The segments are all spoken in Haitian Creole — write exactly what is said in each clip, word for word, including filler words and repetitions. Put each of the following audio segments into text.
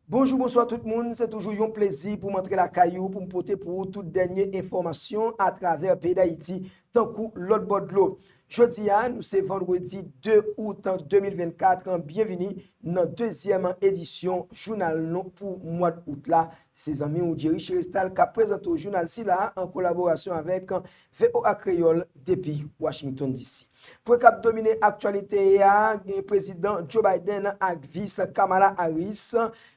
Bonjou, bonswa tout moun. Se toujou yon plezi pou m antre lakay ou, pou m pote pou ou tout dènye enfòmasyon atravè peyi Dayiti, tankou lòt bò dlo. Jodi a, nou se vandredi de out de mil vennkat. Byenvini nan dezyèm edisyon jounal nou pou mwa d out la. Se zanmi w Jerry Cherestal k ap prezante w jounal sila an kolaborasyon avèk V O A Kreyòl depi Washington D C. Pwen k ap domine aktyalite a, gen prezidan Joe Biden ak vis Kamala Harris,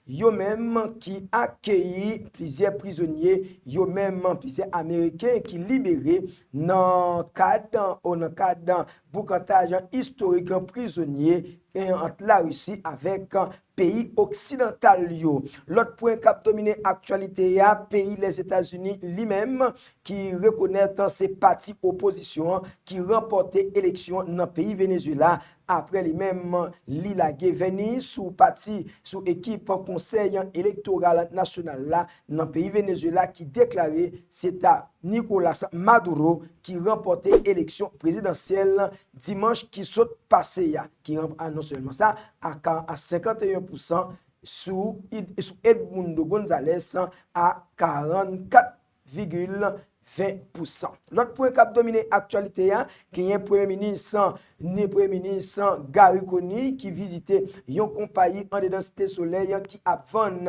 yo menm ki akeyi plizyè prizonye, yo menm plizyè Ameriken ki libere nan kad, o nan kad boukantaj istorik prizonye ant Larisi avèk peyi oksidantal yo. Lòt pwen k ap domine aktyalite a, peyi Lèzetazini li menm ki rekonèt se pati opozisyon an ki ranpòte eleksyon nan peyi Venezuela, apre li menm li lage vèni sou pati, sou ekip Konsèy Elektoral Nasyonal la nan peyi Venezuela ki deklare se ta Nicolas Maduro ki ranpòte eleksyon prezidansyèl dimanch ki sot pase a, ki ranp-, a non sèlman sa, a ka-, a senkannteyen pousan sou Ed-, sou Edmundo Gonzalez a karannkat vigil ven pousan. Lòt pwen k ap domine aktyalite a, genyen Premye Minis, ni Premye Minis Garry Conille ki vizite yon konpayi andedan Site Solèy ki ap vann,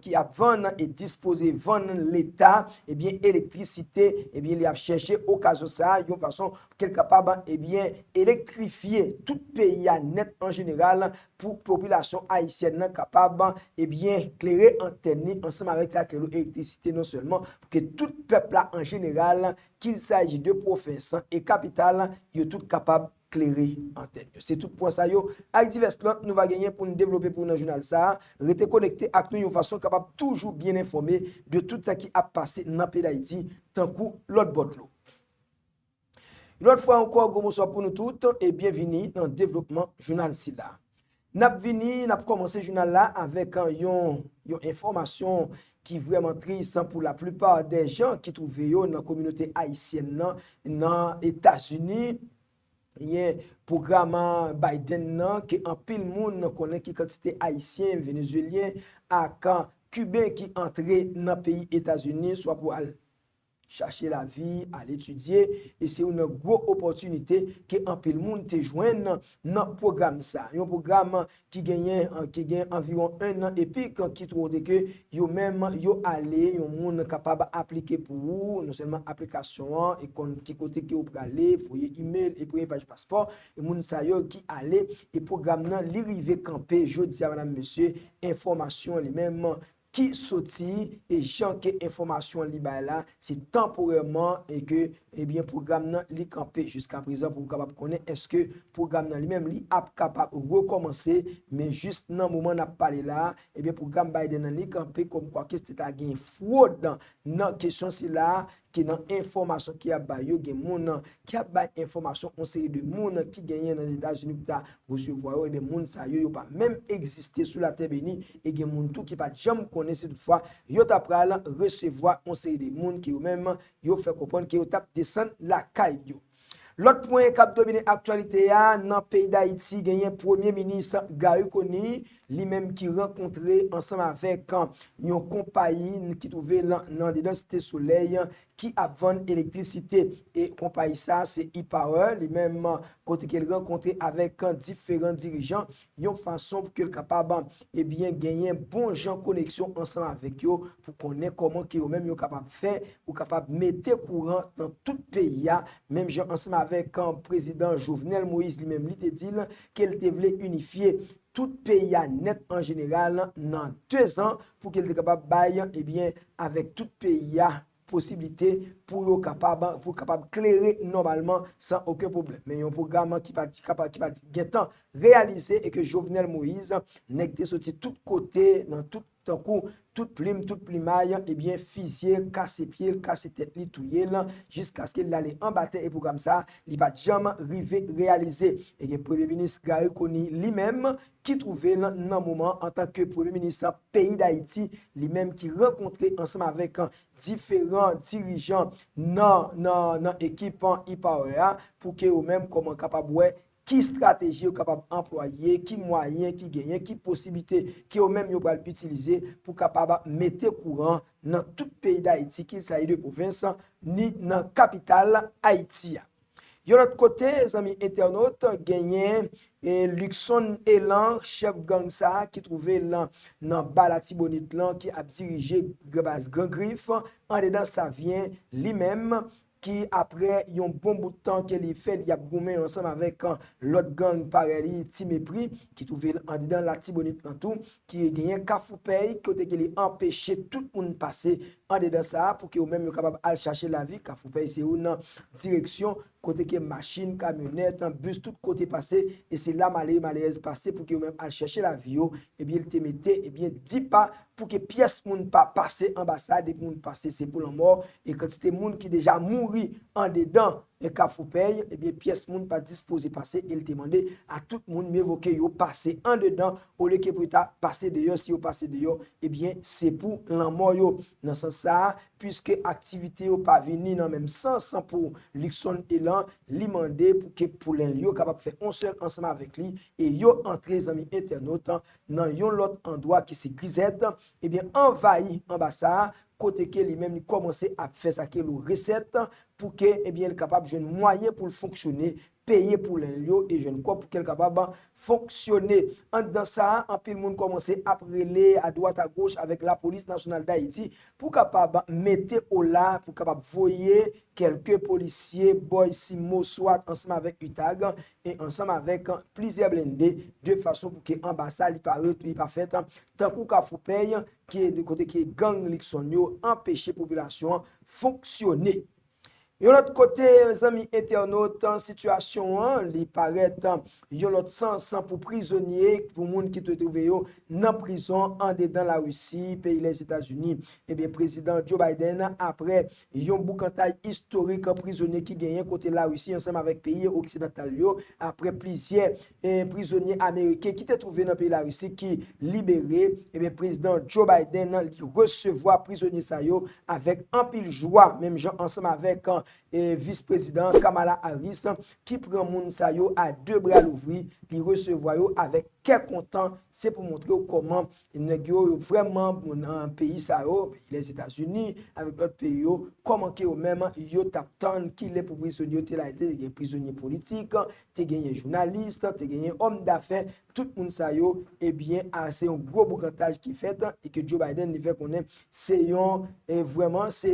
ki ap vann e dispoze vann Leta, ebyen, elektrisite. Ebyen, li ap chèche okazyon sa a, yon fason pou ke l kapab, ebyen, elektrifye tout peyi a nèt an jeneral, pou popilasyon ayisyèn nan kapab, ebyen, klere antèn li ansanm avèk sa ke elektrisite non sèlman, pou ke tout pèp la an jeneral, qu'il s'agit de pwovens e kapital, yo tout kapab klere antèn yo. Se tout pwen sa yo ak divès lòt nou va genyen pou n devlope pou w nan jounal sa a. Rete konekte ak nou yon fason kapab toujou byen enfòme de tout sa ki ap pase nan peyi Dayiti, tankou lòt bò dlo. Yon lòt fwa ankò, gwo bonswa pou nou tout e byenvini nan devlopman jounal sila. N ap vini, n ap kòmanse jounal la avèk, uh, yon, yon enfòmasyon ki vrèman tris pou laplipa dè jan ki twouve yo nan kominote ayisyèn nan, nan Etazini. Gen pwogram Biden nan ke anpil moun konnen ki kantite Ayisyen, Venezyelyen ak Kiben ki antre nan peyi Etazini, swa pou al chache lavi, al etidye, e se youn nan gwo opòtinite ke anpil moun te jwenn nan pwogram sa. Yon pwogram ki genyen, ki gen anviwon en an epi ki kote ke yo menm yo ale, yon moun kapab aplike pou ou, non sèlman aplikasyon an, e konn ki kote ke ou prale, voye imèl, e premye paj paspò, e moun sa yo ki ale, e pwogram nan li rive kanpe jodi a, medam, mesye, enfòmasyon li menm ki soti, e jan ke enfòmasyon li bay la, se tanporèman e ke, ebyen, pwogram nan li kanpe jiska prezan pou w kapab konnen èske pwogram nan li menm li ap kapab rekòmanse, men jis nan moman n ap pale la, ebyen, pwogram Biden nan li kanpe kòmkwa ke se ta gen fwod nan kesyon sila, ke nan enfòmasyon ki ap bay yo, gen moun ki ap bay enfòmasyon, yon seri de moun ki genyen nan Etazini pou ta resevwa yo, ebyen, moun sa yo, yo pa menm egziste sou latè beni, e gen moun tou ki pa t janm konnen si toutfwa yo ta pral resevwa yon seri de moun ke yo menm, yo fè konprann ke yo t ap desann lakay yo. Lòt pwen k ap domine aktyalite a, nan peyi Dayiti, genyen Premye Minis Garry Conille, li menm ki rankontre ansanm avèk yon konpayi ki twouve l nan, nan dedan Site Solèy, ki ap vann elektrisite. E konpayi sa, se E-Power, li menm, kote ke l rankontre avèk diferan dirijan, yon fason pou ke l kapab, ebyen, genyen bon jan koneksyon ansanm avèk yo, pou konnen kòman ke yo menm yo kapab fè, ou kapab mete kouran nan tout peyi a, menm jan ansanm avèk, uh, prezidan Jovenel Moïse li menm, li te di l ke l te vle inifye tout peyi a nèt an jeneral nan de zan, pou ke l te kapab bay, ebyen, avèk tout peyi a posiblite pou yo kapab, pou kapab klere nòmalman san okenn pwoblèm. Men yon pwogram ki pa, ki pa, ki pa gentan reyalize e ke Jovenel Moïse, nèg te soti tout kote, nan tout, tankou tout plim, tout plimay, ebyen, fizye l, kase pye l, kase tèt li, touye l, jiskaske l ale anba tè e pwogram sa, li pa t janm rive reyalize. E gen Premye Minis Garry Conille li menm, ki twouve l nan moman antanke Premye Minis peyi Dayiti, li menm ki rankontre ansanm avèk diferan dirijan nan, nan, nan ekip E-Power a, pou ke yo menm kòman kapab wè ki estrateji yo kapab anplwaye, ki mwayen ki genyen, ki posiblite ke yo menm yo pral itilize pou kapab mete kouran nan tout peyi Dayiti, kilsali de pwovens, ni nan kapital Ayiti a. Yon lòt kote, zanmi entènot, genyen e Luckson Elan, chèf gang sa a ki twouve l nan, nan ba Latibonit lan, ki ap dirije baz Gran Grif, andedan Savyen, li menm, ki apre yon bon bout tan ke li fè, li ap goumen ansanm avèk, eh, lòt gang parèy li, Ti Mepri, ki twouve l andedan Latibonit lan tou, ki genyen Kafou Pèy, kote ke li anpeche tout moun pase andedan sa a, pou ke yo menm yo kapab al chache lavi. Kafou Pèy se youn nan direksyon kote ke machin, kamyonèt, bis, tout kote pase, e se la malere, malerèz pase pou ke yo menm al chèche lavi yo, ebyen, li te mete, ebyen, dis pa pou ke pyès moun pa pase anba sa a, depi moun pase, se pou lanmò, e kantite moun ki deja mouri andedan e Kafou Pèy, ebyen, pyès moun pa dispoze pase, e li te mande a tout moun, mye vo ke yo pase andedan, olye ke pou yo ta pase deyò, si yo pase deyò, ebyen, se pou lanmò yo. Nan sans sa a, piske aktivite yo pa vini nan menm sans pou Luckson Elan, li mande pou ke poulen l yo kapab fè yon sèl ansanm avèk li, e yo antre, zanmi entènot, nan yon lòt andwa ki se Grizèt, ebyen, anvayi anba sa a, kote ke li menm li kòmanse ap fè sa ke lo resèt pou ke, ebyen, li kapab jwenn mwayen pou l fonksyone, peye poulen l yo e jwenn kòb pou ke l kapab fonksyone. Anndan sa a, anpil moun kòmanse ap rele adwat agoch avèk Lapolis Nasyonal Dayiti pou kapab mete ola, pou kapab voye kèlke polisye, bòy Simo, swat, ansanm avèk UTAG, e ansanm avèk plizyè blende, de fason pou ke anba sa li pa ret-, li pa fèt tankou Kafou Pèy, ki de kote ke gang Luckson yo anpeche popilasyon an fonksyone. Yon lòt kote, zanmi entènot, sitiyasyon an, li parèt yon lòt sans pou prizonye, pou moun ki te twouve yo nan prizon andedan Larisi, peyi Lèzetazini. Ebyen, prezidan Joe Biden, apre yon boukantaj istorik prizonye ki genyen kote Larisi ansanm avèk peyi oksidantal yo, apre plizyè, eh, prizonye ameriken ki te twouve nan peyi Larisi ki libere, ebyen, prezidan Joe Biden, li resevwa prizonye sa yo avèk anpil jwa, menm jan ansanm avèk, eh, vis prezidan Kamala Harris, ki pran moun sa yo a de bra louvri, li resevwa yo avèk kè kontan. Se pou montre w kòman nèg yo, yo vrèman, moun nan peyi sa yo, peyi Lèzetazini, avèk lòt peyi yo, kòman ke yo menm, yo t ap tann kilè pou prizonye yo te la, te gen prizonye politik, te genyen jounalis, te genyen òm dafè, tout moun sa yo, ebyen, a, se yon gwo boukantaj ki fèt, e ke Joe Biden, li fè konnen se yon, e vrèman, se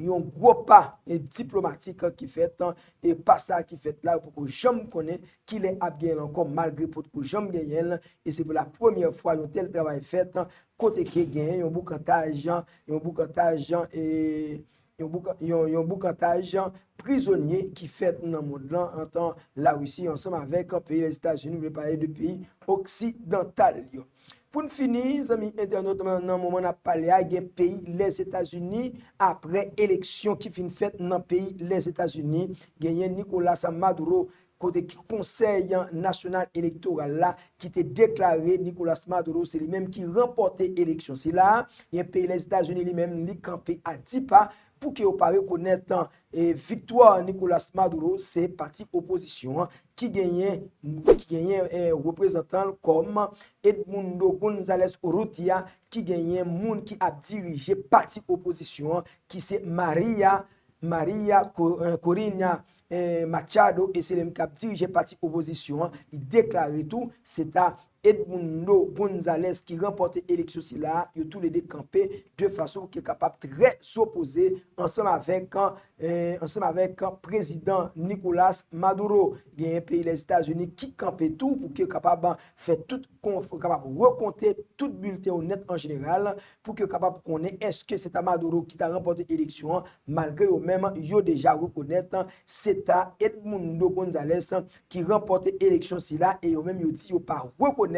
yon gwo pa, e, diplomatik ki fèt, e pa sa ki fèt la, yo poko janm konnen kilè ap genyen l ankò, malgre potko janm genyen l, e se pou la premyè fwa yon tèl travay fèt, kote ke genyen yon boukantaj, yon boukantaj, e, yon bouka-, yon, yon boukantaj prizonye ki fèt nan mond lan, antan Larisi ansanm avèk peyi Lèzetazini, nou vle pale de peyi oksidantal yo. Pou n fini, zanmi entènot, nan, nan moman n ap pale a, gen peyi Lèzetazini, apre eleksyon ki fin fèt nan peyi Lèzetazini, genyen Nicolas Maduro, kote ki Konsèy Nasyonal Elektoral la ki te deklare Nicolas Maduro se li menm ki ranpòte eleksyon sila a. Gen peyi Lèzetazini li menm, li kanpe a dis pa pou ke yo pa rekonèt, e, viktwa Nicolas Maduro. Se pati opozisyon an ki genyen, ki genyen, e, reprezantan l kòm Edmundo González Urrutia, ki genyen moun ki ap dirije pati opozisyon an, ki se Maria, Maria Co-, e, Corina, e, Machado, e se li menm k ap dirije pati opozisyon an. Li deklare tou, se ta Edmundo González ki ranpòte eleksyon sila a, yo toulede kanpe de fason ki kapab trè opoze ansanm avèk, e, ansanm avèk prezidan Nicolas Maduro. Genyen peyi Lèzetazini ki kanpe tou pou ke kapab fè tout konf-, kapab rekonte tout bilten yo nèt an jeneral, pou ke kapab konnen èske se ta Maduro ki ta ranpòte eleksyon an, malgre yo menm yo deja rekonèt se ta Edmundo González ki ranpòte eleksyon sila, e yo menm yo di yo pa rekonèt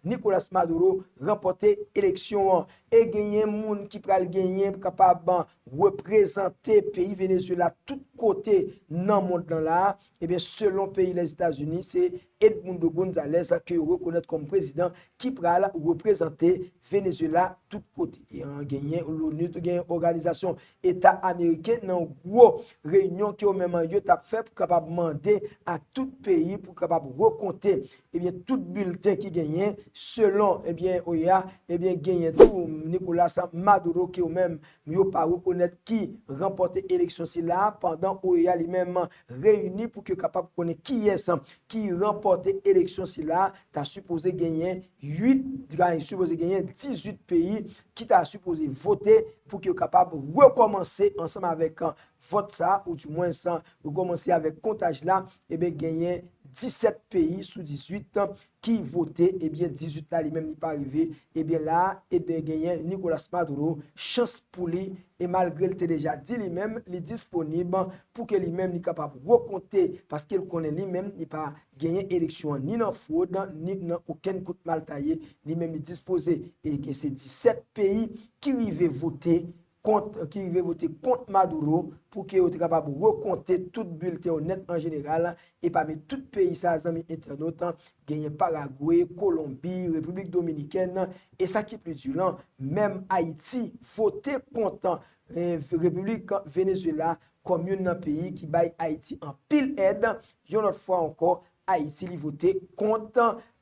Nicolas Maduro ranpòte eleksyon an. E genyen moun ki pral genyen pou kapab reprezante peyi Venezuela tout kote nan mond lan la. Ebyen, selon peyi Lèzetazini, se Edmundo Gonzalez, ke yo rekonèt kòm prezidan ki pral reprezante Venezuela tout kote. E, an, genyen l'ONU, tou genyen Òganizasyon Eta Ameriken nan gwo reyinyon ke yo menm yo t ap fè pou kapab mande ak tout peyi pou kapab rekonte, ebyen, tout bilten ki genyen selon, ebyen, O E A, ebyen, genyen tou Nicolas Maduro ke yo menm yo pa rekonèt ki ranpòte eleksyon sila, pandan O E A li menm reyini pou ke yo kapab konnen kiyès ki ranpòte eleksyon sila. Ta sipoze genyen uit, ta sipoze genyen dizuit peyi ki ta sipoze vote pou ke yo kapab rekòmanse ansanm avèk vòt sa, ou dimwens rekòmanse avèk kontaj la, ebyen, genyen disèt peyi sou dizuit ki vote, ebyen, dizuit la li menm li pa rive, ebyen, la, ebyen, genyen Nicolas Maduro, chans pou li, e malgre l te deja di li menm li disponib pou ke li menm li kapab rekonte, paske l konnen li menm li pa genyen eleksyon an ni nan fwod, ni nan okenn kout maltaye, li menm li dispoze, e gen se disèt peyi ki rive vote kont, ki rive vote kont Maduro pou ke yo te kapab rekonte tout bilten yo nèt an jeneral. E pami tout peyi sa, zanmi entènot, genyen Paragwe, Kolonbi, Repiblik Dominikèn, e sa ki pi di lan, menm Ayiti vote kont, eh, Repiblik Venezuela kòm youn nan peyi ki bay Ayiti anpil èd. Yon lòt fwa ankò, Ayiti li vote kont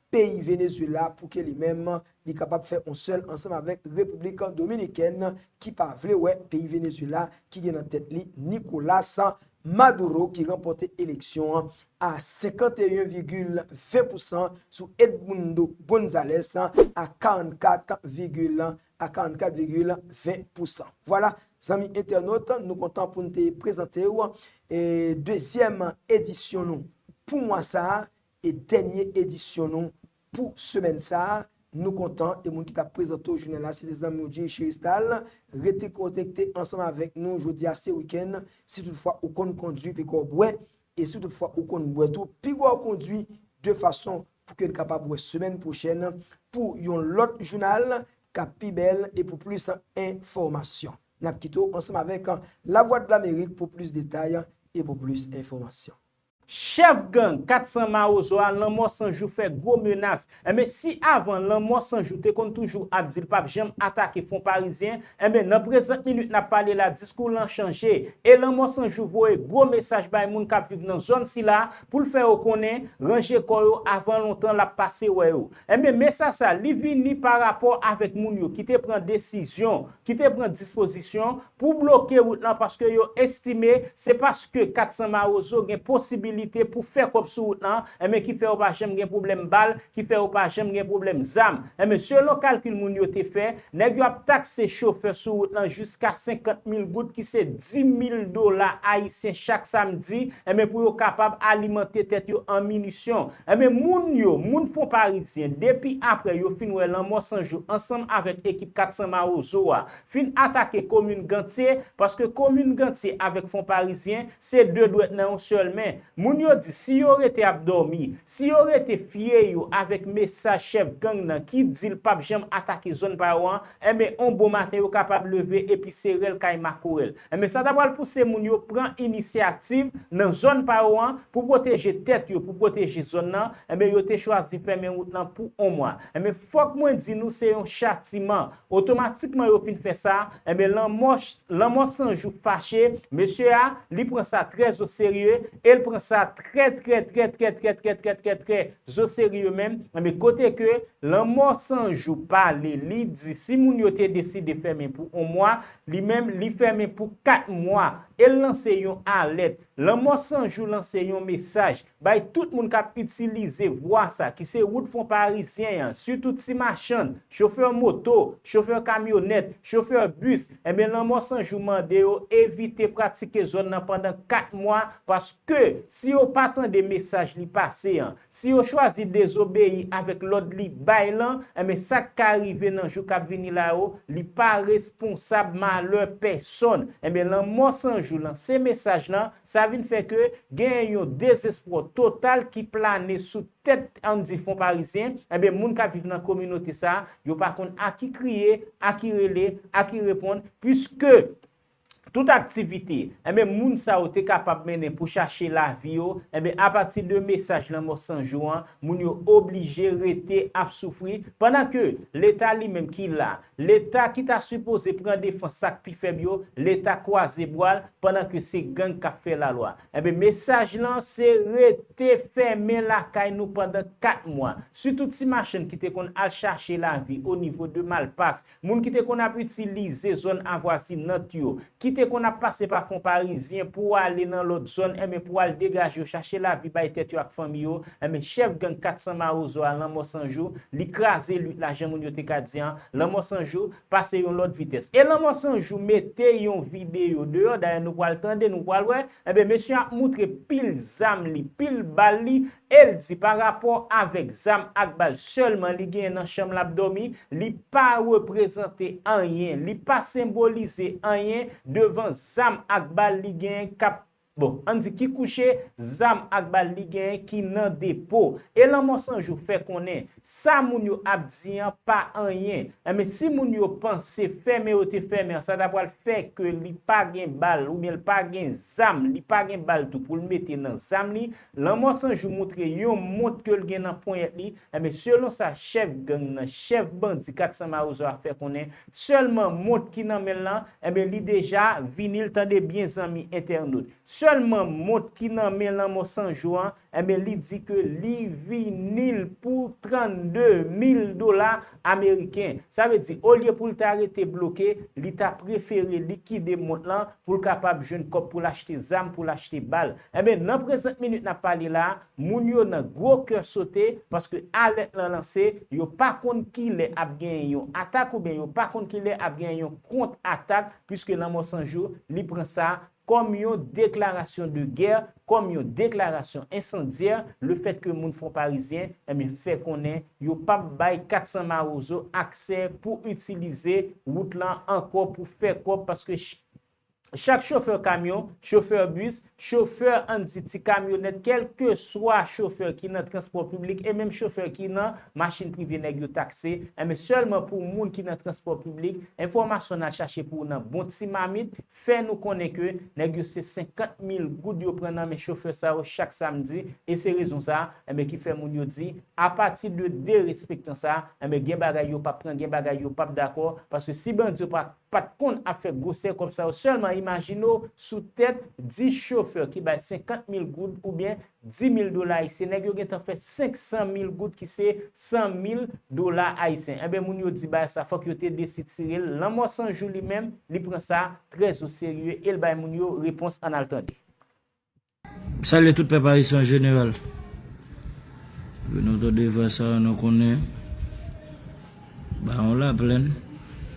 peyi Venezuela pou ke li menm li kapab fè yon sèl ansanm avèk Repiblik Dominikèn ki pa vle wè peyi Venezuela ki gen nan tèt li Nicolas Maduro ki ranpòte eleksyon an a senkanteyen vigil ven pousan sou Edmundo Gonzalez a karannkat vigil, a karannkat vigil ven pousan. Vwala, zanmi entènot, nou kontan pou n te prezante w, e, dezyèm edisyon nou pou mwa sa a, e dènye edisyon nou pou semèn sa a. Nou kontan, e moun ki t ap prezante w jounen la, se te zanmi w Jay Cheristal. Rete konekte ansanm avèk nou jodi a, se wikenn. Si toutfwa ou konn kondwi, piko w bwè. E si toutfwa ou konn bwè tou, piko w kondwi de fason pou ke n kapab wè semèn pwochèn pou yon lòt jounal k ap pi bèl e pou plis enfòmasyon. N ap kite w ansanm avèk Lavwadlamerik pou plis detay e pou plis enfòmasyon. Chèf gang kat san Mawozo a, Lanmò San Jou, fè gwo menas. Enben, si avan Lanmò San Jou te konn toujou ap di l p ap janm atake Fonparizyen, enben, nan prezant minit n ap pale la, diskou lan chanje. E Lanmò San Jou voye gwo mesaj bay moun k ap viv nan zòn sila pou l fè yo konnen, ranje kò yo, avan lontan l ap pase wè yo. Enben, mesaj sa, li vini pa rapò avèk moun yo ki te pran desizyon, ki te pran dispozisyon pou bloke wout lan, paske yo estime se paske kat san Mawozo gen posibilite pou fè kòb sou wout lan, enben, ki fè yo pa janm gen pwoblèm bal, ki fè yo pa janm gen pwoblèm zam. Enben, selon kalkil moun yo te fè, nèg yo ap takse chofè sou wout lan jiska senkant mil goud, ki se di mil dola ayisyen chak samdi, enben, pou yo kapab alimante tèt yo an minisyon. Enben, moun yo, moun Fonparizyen, depi apre yo fin wè Lanmò San Jou ansanm avèk ekip kat san Mawozo a, fin atake komin Gantye, paske komin Gantye avèk Fonparizyen se de dwèt nan yon sèl men. Moun yo di si yo rete ap dòmi, si yo rete fye yo avèk mesaj chèf gang nan ki di l p ap janm atake zòn pa yo an, enben, on bon maten yo kapab leve epi se rèl kay makorèl. Enben, sa ta pral pouse moun yo pran inisyativ nan zòn pa yo an pou pwoteje tèt yo, pou pwoteje zòn nan. Enben, yo te chwazi fèmen wout lan pou on mwa. Enben, fòk mwen di nou se yon chatiman. Otomatikman yo fin fè sa, enben, Lanmò, Lanmò San Jou fache. Mesye a, li pran sa trè o serye e l pran sa trè, trè, trè, trè, trè, trè, trè, trè, trè o serye menm. Enben, kote ke Lanmò San Jou pale, li di si moun yo te deside fèmen pou on mwa, li menm, li fèmen pou kat mwa. E l lanse yon alèt. Lanmò San Jou lanse yon mesaj bay tout moun k ap itilize vwa sa, ki se wout Fonparizyen an, sitou ti machann, chofè moto, chofè kamyonèt, chofè bis. Enben, Lanmò San Jou mande yo evite pratike zòn nan pandan kat mwa, paske si yo pa tande mesaj li pase an, si yo chwazi dezobeyi avèk lòd li bay lan, enben, sa k ka rive nan jou k ap vini la yo, li pa responsab malè pèsonn. Enben, Lanmò San Jou lanse mesaj lan, sa vin fè ke gen yon dezespwa total ki plane sou tèt, ann di, Fonparizyen. Enben, moun k ap viv nan kominote sa a, yo pa konn a ki kriye, a ki rele, a ki reponn, piske tout aktivite, enben, moun sa yo te kapab mennen pou chache lavi yo, enben, apati de mesaj Lanmò San Jou an, moun yo oblije rete ap soufri, pandan ke Leta li menm ki la, Leta ki ta sipoze pran defans sa k pi fèb yo, Leta kwaze bra l, pandan ke se gang k ap fè lalwa. Enben, mesaj lan se rete fèmen lakay nou pandan kat mwa. Sitou ti machann ki te konn al chache lavi o nivo de Malpas, moun ki te konn ap itilize zòn avwazinant yo, ki te konn ap pase pa Fon Parizyen pou ale nan lòt zòn, enben, pou al degaje yo, chache lavi bay tèt yo ak fanmi yo, enben, chèf gang kat san Mawozo a, Lanmò San Jou, li kraze lit la, jan moun yo te ka di an, Lanmò San Jou pase yon lòt vitès. E Lanmò San Jou mete yon videyo deyò, dayè nou pral tande, nou pral wè, enben, mesye ap moutre pil zam li, pil bal li, e l di pa rapò avèk zam ak bal sèlman li genyen nan chanm l ap dòmi, li pa reprezante anyen, li pa senbolize anyen devan zam ak bal li genyen k ap, bon, ann di ki kouche, zam ak bal li genyen ki nan depo. E Lanmò San Jou fè konnen sa moun yo ap di an pa anyen. Enben, si moun yo panse fèmen yo te fèmen an, sa ta pral fè ke li pa gen bal oubyen l pa gen zam, li pa gen bal tou pou l mete nan zam li, Lanmò San Jou moutre yon mont ke l gen nan ponyèt li. Enben, selon sa chèf gang nan, chèf bandi kat san Mawozo a fè konnen, sèlman mont ki nan men l lan, enben, li deja vini l, tande byen, zanmi entènot. Sèlman mont ki nan men Lanmò San Jou an, enben, li di ke li vini l pou trannde mil dola ameriken. Sa vle di, olye pou l ta rete bloke, li ta prefere likide mont lan pou l kapab jwenn kòb pou l achte zam, pou l achte bal. Enben, nan prezant minit n ap pale la a, moun yo nan gwo kè sote, paske alèt lan lanse, yo pa konn kilè ap gen yon atak, oubyen yo pa konn kilè ap gen yon kont atak, piske Lanmò San Jou, li pran sa kòm yon deklarasyon de gè, kòm yon deklarasyon ensandyè, lefètke moun Fon Parizyen, enben, fè konnen yo p ap bay kat san Mawozo aksè pou itilize wout lan ankò pou fè kòb, paske ch-, chak chofè kamyon, chofè bis, chofè, ann di, ti kamyonèt, kèlkeswa chofè ki nan transpò piblik e menm chofè ki nan machin prive nèg yo takse, enben, sèlman pou moun ki nan transpò piblik, enfòmasyon n al chache pou ou nan bon ti mamit, fè nou konnen ke nèg yo se senkant mil goud yo pran nan men chofè sa yo chak samdi, e se rezon sa, enben, ki fè moun yo di, apati de derespektan sa, enben, gen bagay yo p ap pran, gen bagay yo p ap dakò, paske si bandi yo pa, pa t konn ap fè gwosè kòb sa yo, sèlman imajine w sou tèt dis chofè ki bay senkant mil goud oubyen dis mil dola ayisyen, nèg yo gentan fè senk san mil goud ki se san mil dola ayisyen. Enben, moun yo di bagay sa, fòk yo te desitire l. Lanmò San Jou li menm, li pran sa trè o serye e l bay moun yo repons, ann al tande. M salye tout pèp ayisyen an jeneral. Epi nou tande vwa sa, nou konnen. Ba yon laplèn.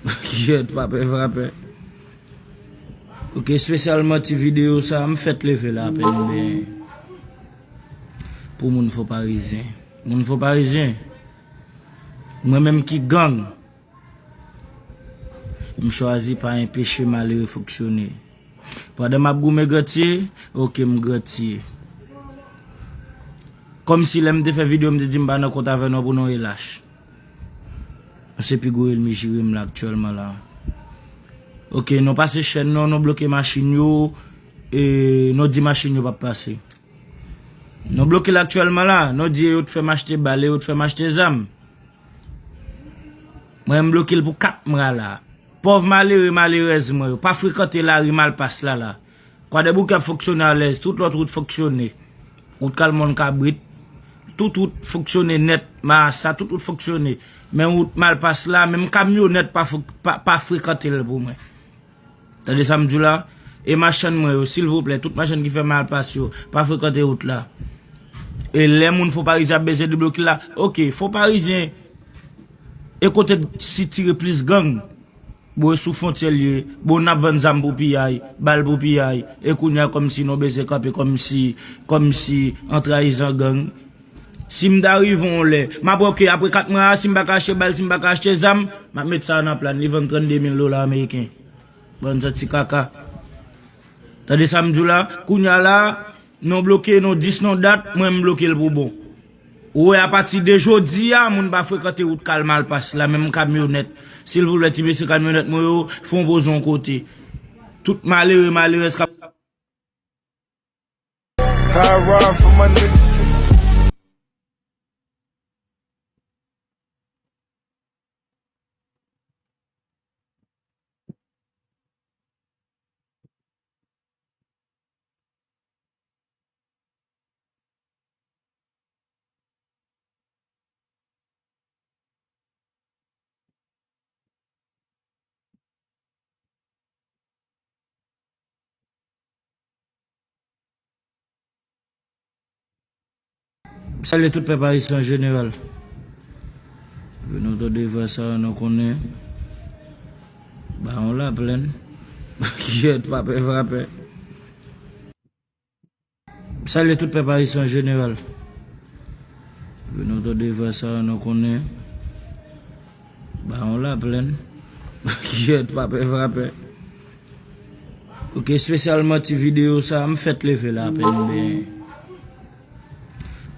Kiyèt, pa pè, pa pè. Ok, espesyalman ti videyo sa, m fèk leve la apèn, men pou moun Fon Parizyen. Moun Fon Parizyen, mwen menm ki gang, m chwazi pa enpeche malere fonksyone. Pandan m ap goumen grantye, ok, m grantye. Kòmsi lè m te fè videyo, m te di m pa nan kont avè nou pou nou e lach. Nou se pi gwo ènmi jire m la aktyèlman la. Ok, nou pase chèn nou, nou bloke machin yo, e nou di machin yo p ap pase. Nou bloke l aktyèlman la, nou di e yo t fè m achte bal, e yo t fè m achte zam. Mwen, m bloke l pou kat mwa la. Pòv malere, malerèz mwen yo, pa frekante lari Malpas la la. Kwadèboukè ap fonksyone alèz, tout lòt wout fonksyone. Wout Kalmòn Kabrit, tout wout fonksyone nèt, Marasa, tout wout fonksyone. Men wout Malpas la, menm kamyonèt pa fok-, pa, pa frekante l pou mwen. Tande sa m di w la? E machann mwen yo, silvouplè, tout machann ki fè Malpas yo, pa frekante wout la. E lè moun Fon Parizyen ap bezwen debloke la, ok, Fon Parizyen, e kote t sitire plis gang? Bon, e sou fwontyè l ye. Bon, n ap vann zam pou piyay, bal pou piyay. E kounye a, kòmsi nou bezwen kanpe, kòmsi, kòmsi an trayizan gang. Si m ta rive yon lè, m ap wè, ok, apre kat mwa a, si m pa ka achte bal, si m pa ka achte zam, m ap met sa nan plan, li vann trannde mil dola ameriken. Bann zòt ti kaka. Tande sa m di w la? Kounye a la, nou bloke, nou dis, nou dat, mwen m bloke l pou bon. Ou wè, apati de jodi a, moun pa frekante wout Kal Malpas la, menm kamyonèt. Silvouplè, ti mesye kamyonèt mwen yo, fè yon poze yon kote. Tout malere, malerèz k ap High ride for my niggas. M salye tout pèp ayisyen an jeneral. Epi nou tande vwa sa a, nou konnen Bawon Laplèn. Kiyèt, pa pè frapè. M salye tout pèp ayisyen an jeneral. Epi nou tande vwa sa a, nou konnen Bawon Laplèn. Kiyèt, pa pè frapè. Ok, espesyalman ti videyo sa a, m fèt leve la apèn, men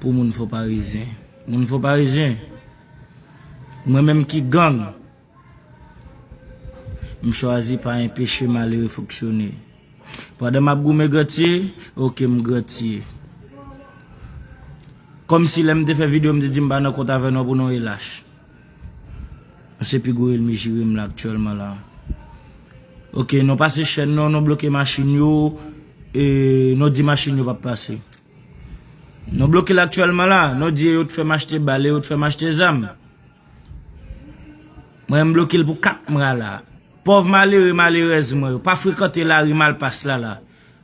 pou moun Fò Parizyen. Moun Fò Parizyen, mwen menm ki gang, m chwazi pa enpeche malere fonksyone. Pandan m ap goumen grantye, ok, m grantye. Kòmsi lè m te fè videyo, m te di m pa nan kont avè nou pou nou e lach. Nou se pi gwo ènmi jire m la aktyèlman la. Ok, nou pase chèn nou, nou bloke machin yo, e nou di machin yo p ap pase. Nou bloke l aktyèlman la, nou di e yo t fè m achte bal, e yo t fè m achte zam. Mwen, m bloke l pou kat mwa la. Pòv malere, malerèz mwen yo, pa frekante lari Malpas la la.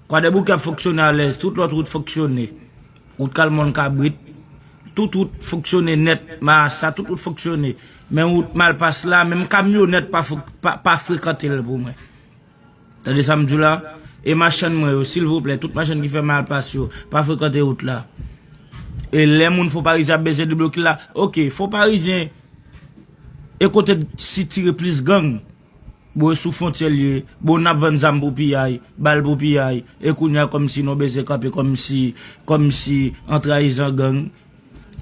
Kwadèboukè ap fonksyone alèz, tout lòt wout fonksyone. Wout Kalmòn Kabrit, tout wout fonksyone nèt, Marasa, tout wout fonksyone. Men wout Malpas la, menm kamyonèt pa fok-, pa, pa frekante l pou mwen. Tande sa m di w la? E machann mwen yo, silvouplè, tout machann ki fè Malpas yo, pa frekante wout la. E lè moun Fò Parizyen ap bezwen debloke la, ok, Fò Parizyen, e kote sitire plis gang? Bon, e sou fwontyè l ye. Bon, n ap vann zam pou piyay, bal pou piyay. E kounye a, kòmsi nou bezwen kanpe, kòmsi, kòmsi an trayizan gang.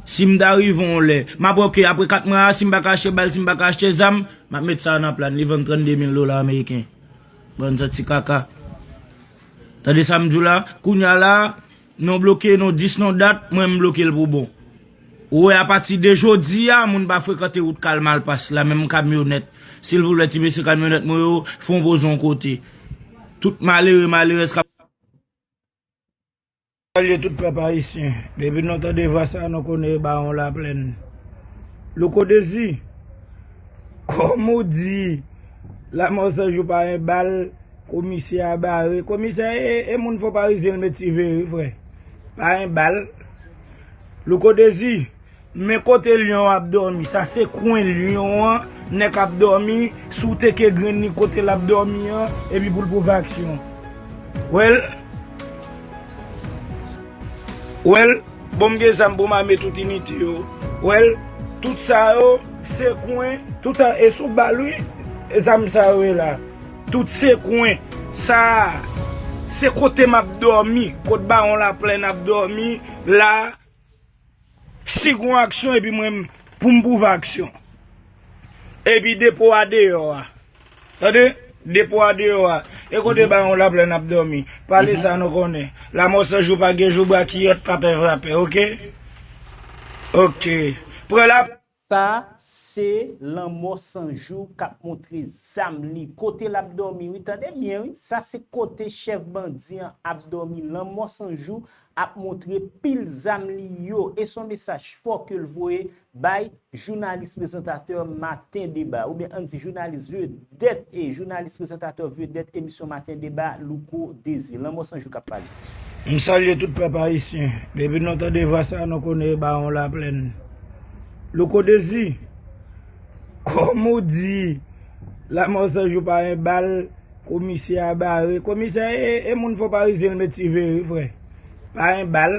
Si m ta rive yon lè, m ap wè ke apre kat mwa a, si m pa ka achte bal, si m pa ka achte zam, m ap met sa nan plan, li vann trannde mil dola ameriken. Bann santi kaka. Tande sa m di w la? Kounye a la, nou bloke, nou dis nou dat, mwen m bloke l pou bon. Ou wè, apati de jodi a, moun pa frekante wout Kal Malpas la, menm kamyonèt. Silvouplè, ti mesye kamyonèt mwen yo, fè yon poze yon kote. Tout malere, malerèz k ap Salye tout pèp ayisyen. Depi nou tande vwa sa, nou konnen e Bawon Laplèn. Louko Dezi, kòm ou di, Lanmò San Jou pa yon bal, komisè a bare. Komisè e, e moun Fò Parizyen l met siveye wi, frè. Pa yon bal. Louko Dezi, men kote lyon ap dòmi, sa se kwen lyon an, nèg ap dòmi, si w teke grenn li kote l ap dòmi an, epi pou l pwouve aksyon. Wè l, wè l, bon m gen zam pou m ame tout inite yo. Wè l, tout sa yo, se kwen, tout sa, e sou bal wi, zam sa yo ye la. Tout se kwen, sa, se kote m ap dòmi, kot Bawon Laplèn ap dòmi, la, Si gon aksyon epi mwen, pou m pwouve aksyon. Epi depo a deyò a. Tande? Depo a deyò a. E kote Bawon Laplèn ap dòmi? Pale sa nou konnen. Lanmò San Jou pa gen jou bwa kiyèt pa pè frapè, ok? Ok. Pran la. Sa se Lanmò San Jou k ap montre zam li. Kote l ap dòmi, wi. Tande byen, wi. Sa se kote chèf bandi an ap dòmi. Lanmò San Jou ap montre pil zam li yo. E se yon mesaj fò ke l voye bay jounalis prezantatè Maten Deba, oubyen ann di jounalis vedèt e jounalis prezantatè vedèt emisyon Maten Deba, Louko Dezi. Lanmò San Jou k ap pale. M salye tout pèp ayisyen. Depi nou tande vwa sa, nou konnen e Bawon Laplèn. Louko Dezi, kòm ou di, Lanmò San Jou pa yon bal, komisè a bare. Komisè e, e moun Fò Parizyen l met siveye wi, frè. Pa yon bal.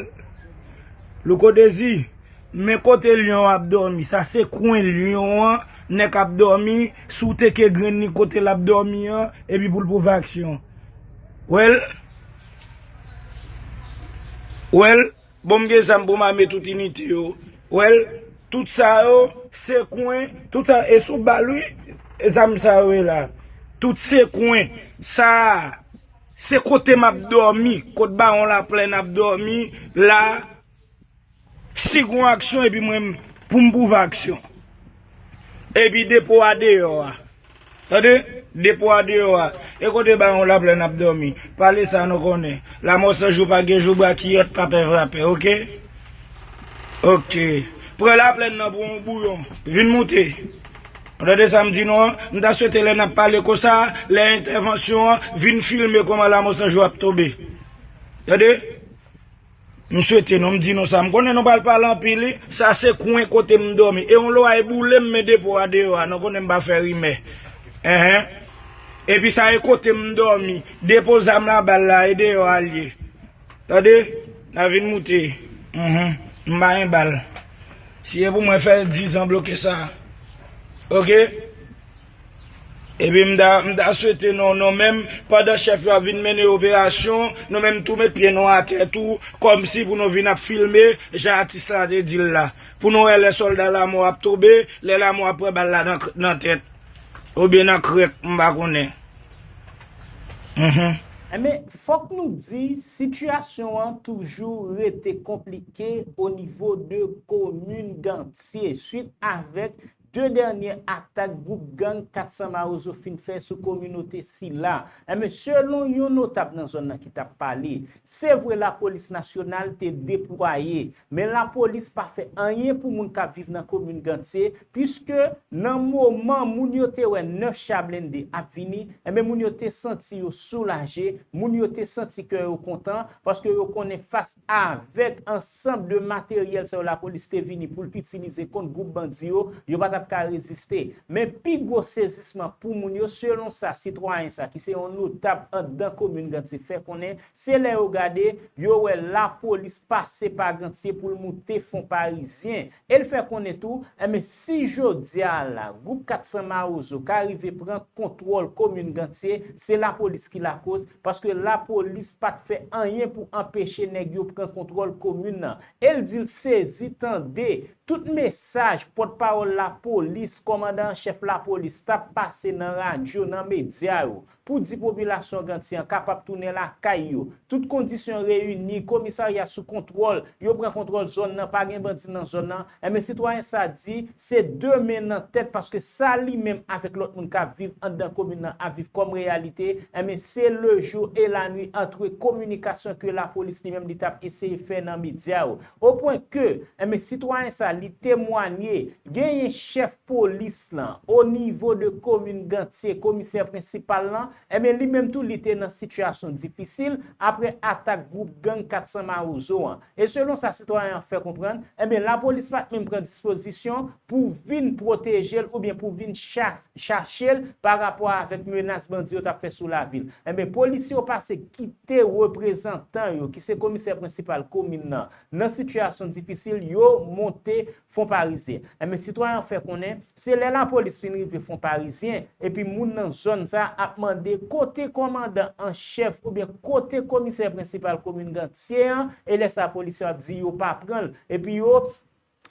Louko Dezi, men kote lyon ap dòmi, sa se kwen lyon an, nèg ap dòmi, si w teke grenn li kote l ap dòmi an, epi pou l pwouve aksyon. Wè l, wè l, bon m gen zam pou m ame tout inite yo. Wè l, tout sa yo, se kwen, tout sa, e sou bal wi, zam sa yo ye la. Tout se kwen, sa, Se kote m ap dòmi, kot Bawon Laplèn ap dòmi la. Si gon aksyon epi mwen, pou m pwouve aksyon. Epi depo a deyò a. Tande? Depo a deyò a. E kote Bawon Laplèn ap dòmi? Pale sa nou konnen. Lanmò san jou pa gen jou, brakiyòt pa pè vrapè, oke? Oke. Pran Laplèn nan pou yon bouyon. Vin moute. Ou tande sa m di nou an? M ta swete lè n ap pale konsa, lè entèvansyon an, vin filme kòman Lanmò san jou ap tonbe. Tande? M swete nou, m di nou sa. M konnen nou pral pale anpil, wi. Sa se kwen kote m dòmi. E yon lwa e boule m, men depo a deyò a. Nou konnen m pa fè rimè. Enhen. Epi sa e kote m dòmi. Depo zam la, bal la, e deyò a l ye. Tande? N a vin moute. Mhm. M pa gen bal. Si e pou mwen fè dizan bloke sa. Oke? Epi m ta, m ta swete nou, nou menm, pandan chèf yo ap vin mennen operasyon, nou menm tou met pye nou atè tou, kòmsi pou nou vin ap filme, jan atis sa te di l la. Pou nou wè lè sòlda Lanmò ap tonbe, lè Lanmò ap pran bal la nan, nan tèt. Oubyen nan krèk, m pa konnen. Mhm. Enben, fòk nou di, sitiyasyon an toujou rete konplike o nivo de komin Gantye, swit avèk de dènye atak gwoup gang kat san Mawozo fin fè sou kominote sila. Enben, selon yon notab nan zòn nan ki t ap pale, se vre lapolis nasyonal te deplwaye, men lapolis pa fè anyen pou moun k ap viv nan komin Gantye, piske nan moman moun yo te wè nèf cha blende ap vini, enben, moun yo te santi yo soulaje, moun yo te santi kè yo kontan, paske yo konnen fas avèk ansanm de materyèl sa yo lapolis te vini pou l itilize kont gwoup bandi yo, yo pa t ap ka reziste. Men pi gwo sezisman pou moun yo, selon sa sitwayen sa ki se yon notab anndan komin Gantye fè konnen, se lè yo gade, yo wè lapolis pase pa Gantye pou l moute Fon Parizyen. E l fè konnen tou, enben, si jodi a la, gwoup kat san Mawozo ka rive pran kontwòl komin Gantye, se lapolis ki lakoz, paske lapolis pa t fè anyen pou anpeche nèg yo pran kontwòl komin nan. E l di l sezi tande tout mesaj pòtpawòl lapolis, kòmandan an chèf lapolis t ap pase nan radyo, nan medya yo, pou di popilasyon Gantye an kapab tounen lakay yo. Tout kondisyon reyini, komisarya sou kontwòl, yo pran kontwòl zòn nan, pa gen bandi nan zòn nan. Enben, sitwayen sa di, se de men nan tèt, paske sa li menm avèk lòt moun k ap viv anndan komin nan ap viv kòm reyalite, enben, se le jour et la nuit entre kominikasyon ke lapolis li menm li t ap eseye fè nan medya yo. O pwen ke, enben, sitwayen sa, li temwanye, genyen chèf polis lan, o nivo de komin Gantye, komisè prensipal lan, enben, li menm tou, li te nan sitiyasyon difisil apre atak gwoup gang kat san Mawozo an. E selon sa sitwayen an fè konprann, enben, lapolis pa t menm pran dispozisyon pou vin pwoteje l oubyen pou vin cha-, chache l pa rapò avèk menas bandi yo t ap fè sou lavi l. Enben, polisye yo pase kite reprezantan yo, ki se komisè prensipal komin nan, nan sitiyasyon difisil, yo monte Fon Parizyen. Enben, sitwayen an fè konnen, se lè lapolis fin rive Fon Parizyen, epi moun nan zòn sa ap mande kote kòmandan an chèf oubyen kote komisè prensipal komin Gantye an, e lè sa polisye yo ap di yo pa pran l, epi yo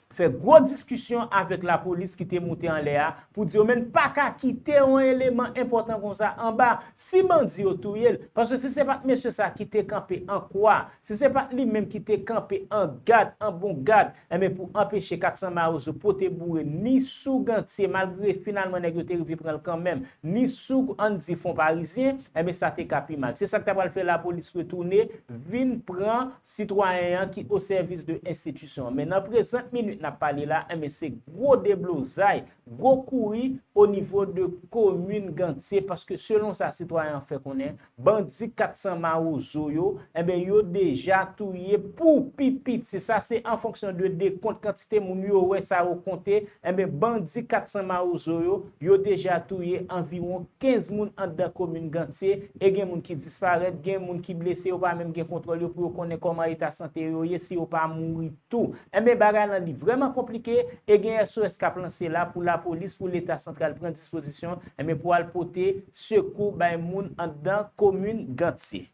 fè gwo diskisyon avèk lapolis ki te moute anlè a pou di yo menm pa ka kite yon eleman enpòtan konsa anba si bandi yo touye l. Paske si se pa t mesye sa ki te kanpe an kwa, si se pa t li menm ki te kanpe an gad, an bon gad, enben, pou anpeche kat san Mawozo pote boure ni sou Gantye, malgre finalman nèg yo te rive pran l kanmenm, ni sou, ann di, Fon Parizyen, enben, sa te ka pi mal. Se sa k ta pral fè lapolis retounen vin pran sitwayen an ki o sèvis de enstitisyon an. Men nan prezant minit n ap pale la, enben, se gwo deblozay, gwo kouri o nivo de komin Gantye, paske selon sa sitwayen an fè konnen, bandi kat san Mawozo yo, enben, yo deja touye pou pi piti. Sa se an fonksyon de dekont kantite moun yo wè sa yo konte, enben, bandi kat san Mawozo yo, yo deja touye anviwon kenz moun anndan komin Gantye, e gen moun ki disparèt, gen moun ki blese, yo pa menm gen kontwòl yo pou yo konnen kòman eta sante yo ye, si yo pa mouri tou. Enben, bagay lan li vrèman konplike, e gen S O S k ap lanse la pou lapolis, pou Leta santral pran dispozisyon, enben, pou al pote sekou bay moun anndan komin Gantye.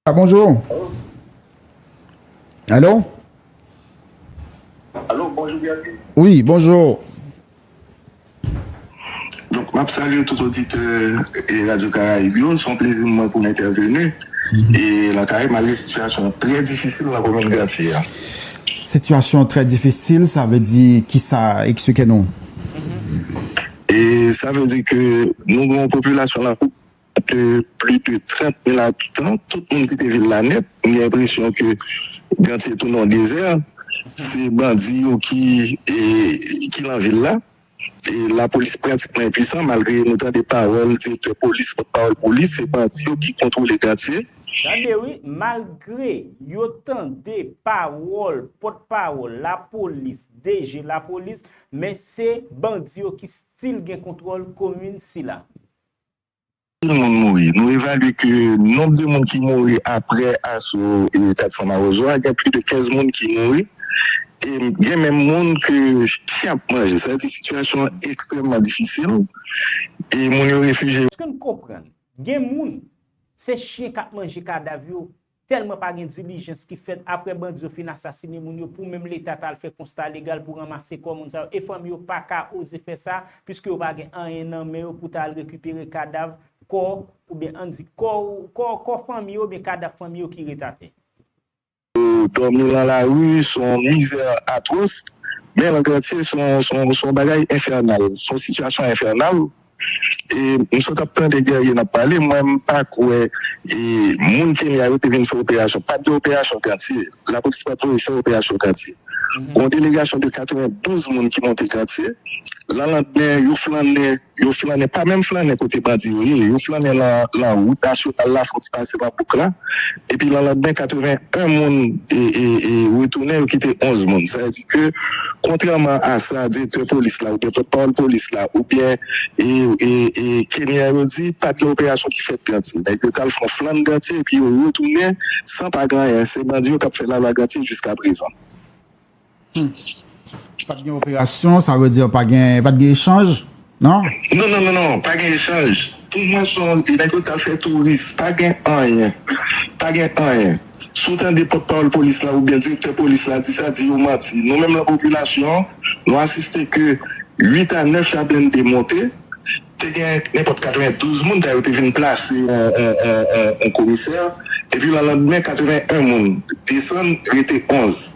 Ah, bonjou. Alo? Alo, bonjou, Guerrier. Wi, bonjou. Donk, M ap salye tout oditè e Radyo Karayib yo. Se yon plezi mwen pou m entèveni e lakay, malgre sitiyasyon trè difisil nan komin Gantye a. Sitiyasyon trè difisil, sa vle di kisa? Eksplike nou. E sa vle di ke nou gen yon popilasyon la de plis de trant mil abitan, tout moun kite vil la nèt. M gen enpresyon ke Gantye tounen yon dezè. Se bandi yo ki, e, ki nan vil la. E lapolis pratikman enpisan, malgre nou tande pawòl direktè polis, pòtpawòl polis, se bandi yo ki kontwole Gantye. Tande wi, malgre yo tande pawòl pòtpawòl lapolis, D G lapolis, men se bandi yo ki still gen kontwòl komin sila. Anpil moun mouri. Nou evalye ke nonb de moun ki mouri apre aso e kat san Mawozo a, gen plis de kenz moun ki mouri. E gen menm moun ke chen ap manje. Sa vle di sitiyasyon an ekstrèmman difisil. E moun yo refijye yo. Èske n konprann? Gen moun, se chen k ap manje kadav yo, tèlman pa gen dilijans ki fèt apre bandi yo fin asasinen moun yo pou menm Leta ta al fè konsta legal pou ranmase kò moun sa yo. E fanmi yo pa ka oze fè sa, piske yo pa gen anyen nan men yo pou ta al rekipere kadav, kò, oubyen ann di kò, kò, kò fanmi yo, oubyen kadav fanmi yo ki ret atè. Dòmi nan lari, se yon mizè atwòs, men nan Gantye, se yon, se yon, se yon bagay enfènal, se yon sitiyasyon enfènal. E m sot ap tande Guerrier n ap pale, mwen m pa kwè e moun Kenya yo te vin fè operasyon. Pa t gen operasyon Gantye. Lapolis pa t voye fè operasyon Gantye. Gon delegasyon de katrevendouz moun ki monte Gantye. Lanlandmen, yo flannen, yo flannen, pa menm flannen kote bandi yo ye, yo flannen lan, lan wout nasyonal la, fè yon ti pase lan bouk la. Epi lanlandmen, katreven en moun e, e, e retounen, yo kite onz moun. Sa vle di ke, kontrèman a sa direktè polis la, oubyen pòtpawòl polis la, oubyen e, e, e Kenyan yo di, pa t gen operasyon ki fèt Gantye. Nèg yo t al fè yon flann Gantye, epi yo retounen san pa gen anyen. Se bandi yo k ap fè lalwa Gantye jiskaprezan. Pa t gen operasyon, sa vle di pa gen, pa t gen echanj, non? Non, non, non, non, pa gen echanj. Pou mwen, se yon nèg yo t al fè touris, pa gen anyen. Pa gen anyen. Si w tande pòtpawòl polis la oubyen direktè polis la di sa, di yo manti. Nou menm nan popilasyon, nou asiste ke uit a nèf cha blende monte. Te gen nenpòt katrevendouz moun, dayè yo te vin plase yon, yon, yon, yon, yon komisè. Epi lanlandmen, katreven en moun desann, rete onz.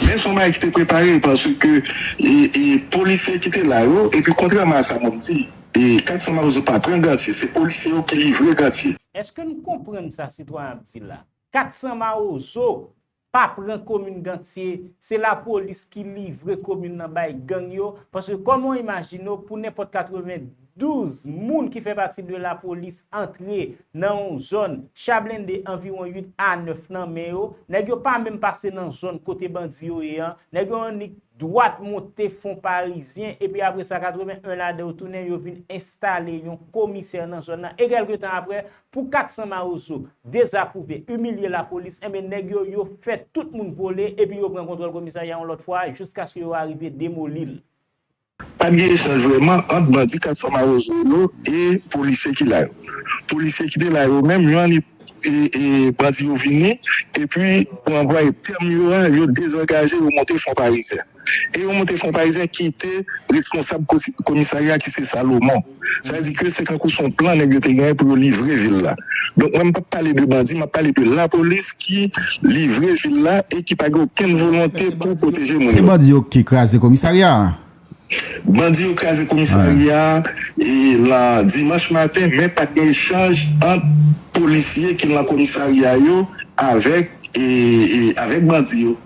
Men se yon bagay ki te prepare, paske e, e, polisye ki te la yo, epi kontrèman a sa moun di, e, kat san Mawozo pa pran Gantye, se polisye yo ki livre Gantye. Èske n konprann sa sitwayen ap di la? Kat san Mawozo pa pran komin Gantye, se lapolis ki livre komin nan bay gang yo, paske kòman w imajine w pou nenpòt katrevendouz moun ki fè pati de lapolis antre nan yon zòn, cha blende anviwon uit a nèf nan men yo, nèg yo pa menm pase nan zòn kote bandi yo ye an, nèg yo annik dwat monte Fon Parizyen, epi apre sa, katreven en ladan yo tounen, yo vin enstale yon komisè nan zòn nan. E kèlke tan apre, pou kat san Mawozo dezapwouve, imilye lapolis, enben nèg yo, yo fè tout moun vole, epi yo pran kontwòl komisarya yon lòt fwa, jiskaske yo arive demoli l. Pa t gen echanj vrèman ant bandi kat san Mawozo yo e polisye ki la yo. Polisye ki te la yo menm, yo annik e, e bandi yo vini, epi pou anplwaye tèm yo a, yo dezangaje, yo monte Fon Parizyen. E yo monte Fon Parizyen kite responsab kosi- komisarya ki se Salomon. Sa vle di ke se kankou se yon plan nèg yo te genyen pou yo livre vil la. Donk mwen m p ap pale de bandi, m ap pale de lapolis ki livre vil la e ki pa gen okenn volonte pou pwoteje moun yo. Se bandi yo ki kraze komisarya a. Bandi yo kraze komisarya a e lan dimanch maten, men pa t gen echanj ant polisye ki lan komisarya yo avèk e, e, avèk bandi yo.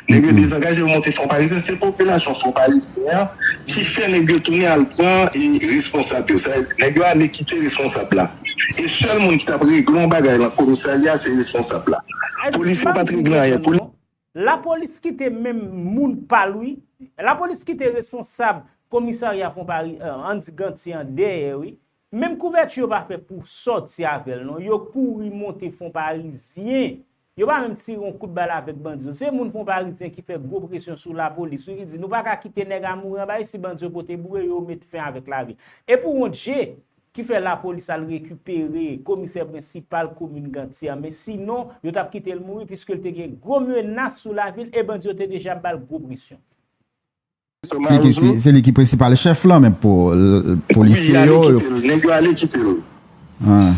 Nèg yo dezangaje, yo monte Fon Parizyen. Se popilasyon Fon Parizyen an ki fè nèg yo tounen al pran e, responsab yo. Sa, nèg yo ale kite responsab la. E sèl moun ki t ap regle yon bagay lan komisarya, se responsab la. Polisye pa t regle anyen. Poli- Lapolis kite menm moun pa l wi. Lapolis kite responsab komisarya Fon Pari, ann di Gantye an dèyè wi. Menm kouvèti yo pa fè pou sòti avè l non. Yo kouri monte Fon Parizyen. Yo pa menm tire yon kout bal avèk bandi yo. Se moun Fon Parizyen ki fè gwo presyon sou lapolis wi, ki di nou pa ka kite nèg a mouri anba isit, bandi yo pote boure yo, yo met fen avèk lavi. E pou wont je, ki fè lapolis al rekipere komisè prensipal komin Gantye a, men sinon yo t ap kite l mouri piske l te gen gwo menas sou lavi l e bandi yo te deja ap ba l gwo presyon. Li ki se, se li ki prensipal chèf lan, men pou l- polisye yo, yo. Nèg yo ale kite l. Ah.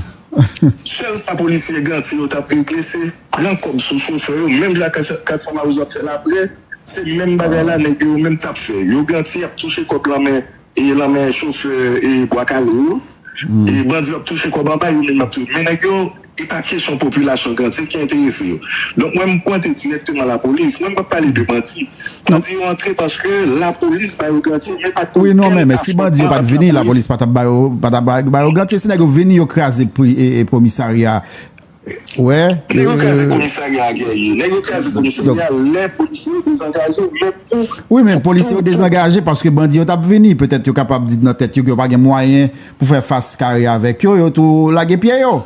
Sèl sa polisye Gantye yo t ap regle se pran kòb sou chofè yo, menm jan kat san Mawozo ap fè l apre, se menm bagay la nèg yo menm t ap fè. Yo Gantye ap touche kòb lan men e lan men chofè e Bwa Kale yo. E bandi yo ap touche kòb anba yo menm ap touche. Men nèg yo, e pa kesyon popilasyon Gantye ki enterese yo. Donk mwen m pwente dirèkteman lapolis. Mwen m p ap pale de bandi. Bandi yo antre paske lapolis ba yo Gantye, men pa t gen okenn afwontman ant lapolis. Wi, non, men, men si bandi yo pa t vini, lapolis pa t ap ba yo, pa t ap ba, ba yo Gantye. Se nèg yo vini, yo kraze pri- e, e komisarya. Wè. Nèg yo kraze komisarya a, Guerrier. Nèg yo kraze komisarya a lè polisye yo dezangaje, men pou Wi, men polisye yo dezangaje paske bandi yo t ap vini. Petèt yo kapab di nan tèt yo ke yo pa gen mwayen pou fè fas kare avèk yo, yo tou lage pye yo.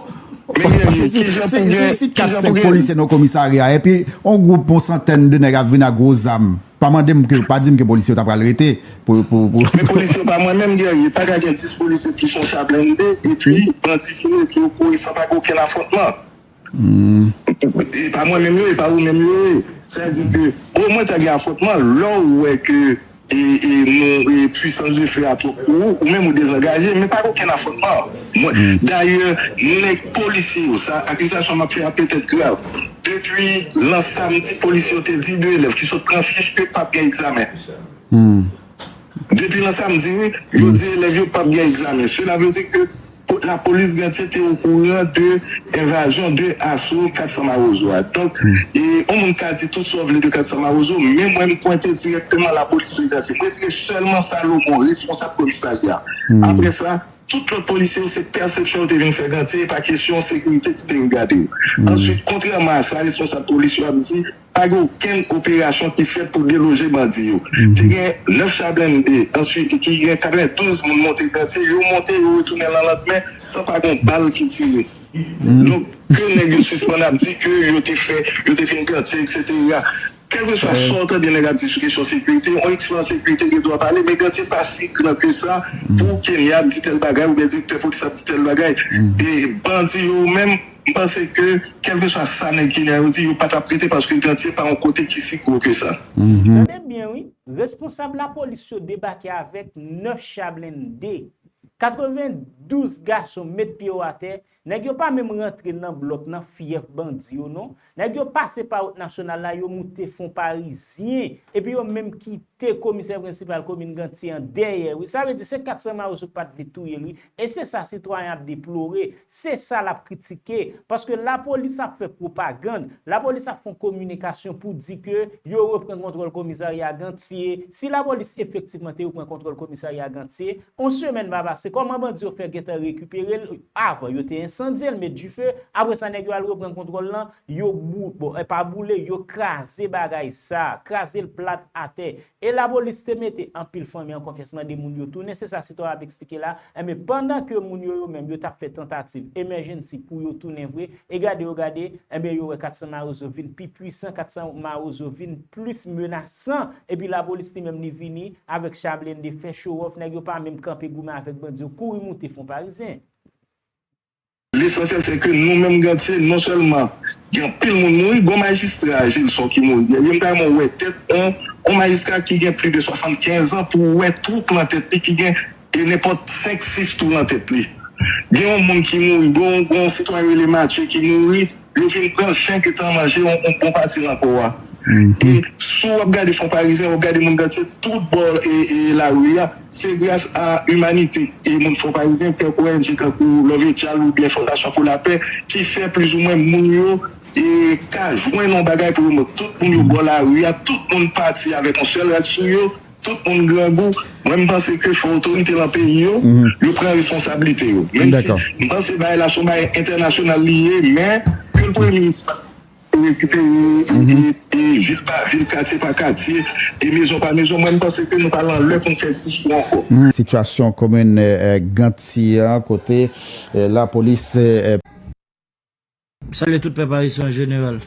Men Guerrier, kijan pou gen Si kat senk polisye nan komisarya, epi yon gwoup, yon santèn de nèg ap vin ak gwo zam, pa mande m ke, pa di m ke polisye yo ta pral rete pou, pou, pou. Men polisye yo pa mwen menm, Guerrier, pa ka gen dis polisye plis yon cha blende, epi bandi vini, epi yo kouri san pa gen okenn afwontman. E pa mwen menm yo ye, e pa ou menm yo ye. Sa vle di ke omwen ta gen afwontman lè w wè ke e, e, nou, e, pwisans de fè a twòp pou ou, ou menm ou dezangaje, men pa gen okenn afwontman. Mwen, dayè, nèg polisye yo, sa, akizasyon m ap fè a petèt grav. Depi lan samdi, polisye yo te di de elèv ki sot pran fich ke p ap gen egzamen. Depi lan samdi, wi, yo di elèv yo p ap gen egzamen. Sela vle di ke lapolis Gantye te okouran de envazyon, de aso kat san Mawozo a. Donk, e, yon moun ka di tout sa w vle de kat san Mawozo, men mwen m pwente dirèkteman lapolis de Gantye. M retire sèlman Salomon, responsab komisarya a. Apre sa, tout lòt polisye yo se pèsepsyon yo te vin fè Gantye, e pa kesyon sekirite ki te regade yo. Answit, kontrèman a sa responsab polis yo ap di, pa gen okenn operasyon ki fèt pou deloje bandi yo. Te gen nèf cha blende, answit ki gen katrevendouz moun monte Gantye, yo monte, yo retounen lan landmen san pa gen yon bal ki tire. Donk, ke nèg yo sispann ap di ke yo te fè, yo te fin Gantye, etsetera. Kèlkeswa sa w tande nèg ap di sou kesyon sekirite, yon eksperyans sekirite gen dwa pale, men Gantye pa si gran ke sa pou Kenya ap di tèl bagay oubyen direktè polis ap di tèl bagay. E bandi yo menm, m panse ke kèlkeswa sa nèg Kenya yo di, yo pa t ap rete paske Gantye pa yon kote ki si gwo ke sa. Tande byen wi, responsab lapolis yo debake avèk nèf cha blende, katrevendouz gason met pye yo atè, nèg yo pa menm rantre nan blòk nan fyèf bandi yo non, nèg yo pase pa wout nasyonal la, yo moute Fon Parizyen, epi yo menm kite komisè prensipal komin Gantye an dèyè wi, sa vle di se kat san Mawozo ki pa t vle touye l wi, e se sa sitwayen ap deplore. Se sa l ap kritike, paske lapolis ap fè pwopagann, lapolis ap fè yon kominikasyon pou di ke yo reprann kontwòl komisarya Gantye. Si lapolis efektivman te reprann kontwòl komisarya Gantye, yon semèn pa pase, kòman bandi yo fè gentan rekipere l? Avan, yo te ensandye l, met dife, apre sa, nèg yo al reprann kontwòl lan, yo bou-, bon, e pa boule, yo kraze bagay sa, kraze l plat atè. E lapolis te mete anpil fanmi an konfyans, mande moun yo tounen, se sa sitwayen ap eksplike la. Enben, pandan ke moun yo, yo menm, yo t ap fè tantativ emergency pou yo tounen vre, e gade yo gade, enben, yo wè kat san Mawozo vin pi pwisan, kat san Mawozo vin plis menasan, epi lapolis li menm li vini avèk cha blende fè show off, nèg yo pa menm kanpe goumen avèk bandi yo, kouri moute Fon Parizyen. Lesansyèl se ke nou menm Gantye, non sèlman gen anpil moun mouri, gon majistra Gilson ki mouri. Dènye m ta renmen wè tèt on, on majistra ki gen plis de swasannkenz an pou w wè twou nan tèt li ki gen e nenpòt senk, sis twou nan tèt li. Gen yon moun ki mouri, gon, gon sitwayen rele Matye ki mouri, yo vin pran chen ki t an manje yon, yon bon pati nan kò a. E si w ap gade Fon Parizyen, w ap gade moun Gantye, tout bò e, e lari a, se gras a imanite e moun Fon Parizyen, kèk O N G tankou Love Echal oubyen Fondasyon pou Lapè, ki fè plizoumwen moun yo e ka jwenn yon bagay pou yo manje. Tout moun yo bò lari a, tout moun pati avèk yon sèl rad sou yo, tout moun grangou. Mwen, m panse ke fò otorite lan peyi yo, yo pran responsablite yo. Menm si m panse bagay la se yon bagay entènasyonal li ye, men ke l premye minis rekipere e, e, e vil pa vil, katye pa katye, e mezon pa mezon, mwen, m panse ke nou pa lan lè pou n fè diskou ankò. Sitiyasyon komin, eh, eh, Gantye an, kote, eh, lapolis, eh, M salye tout pèp ayisyen an jeneral.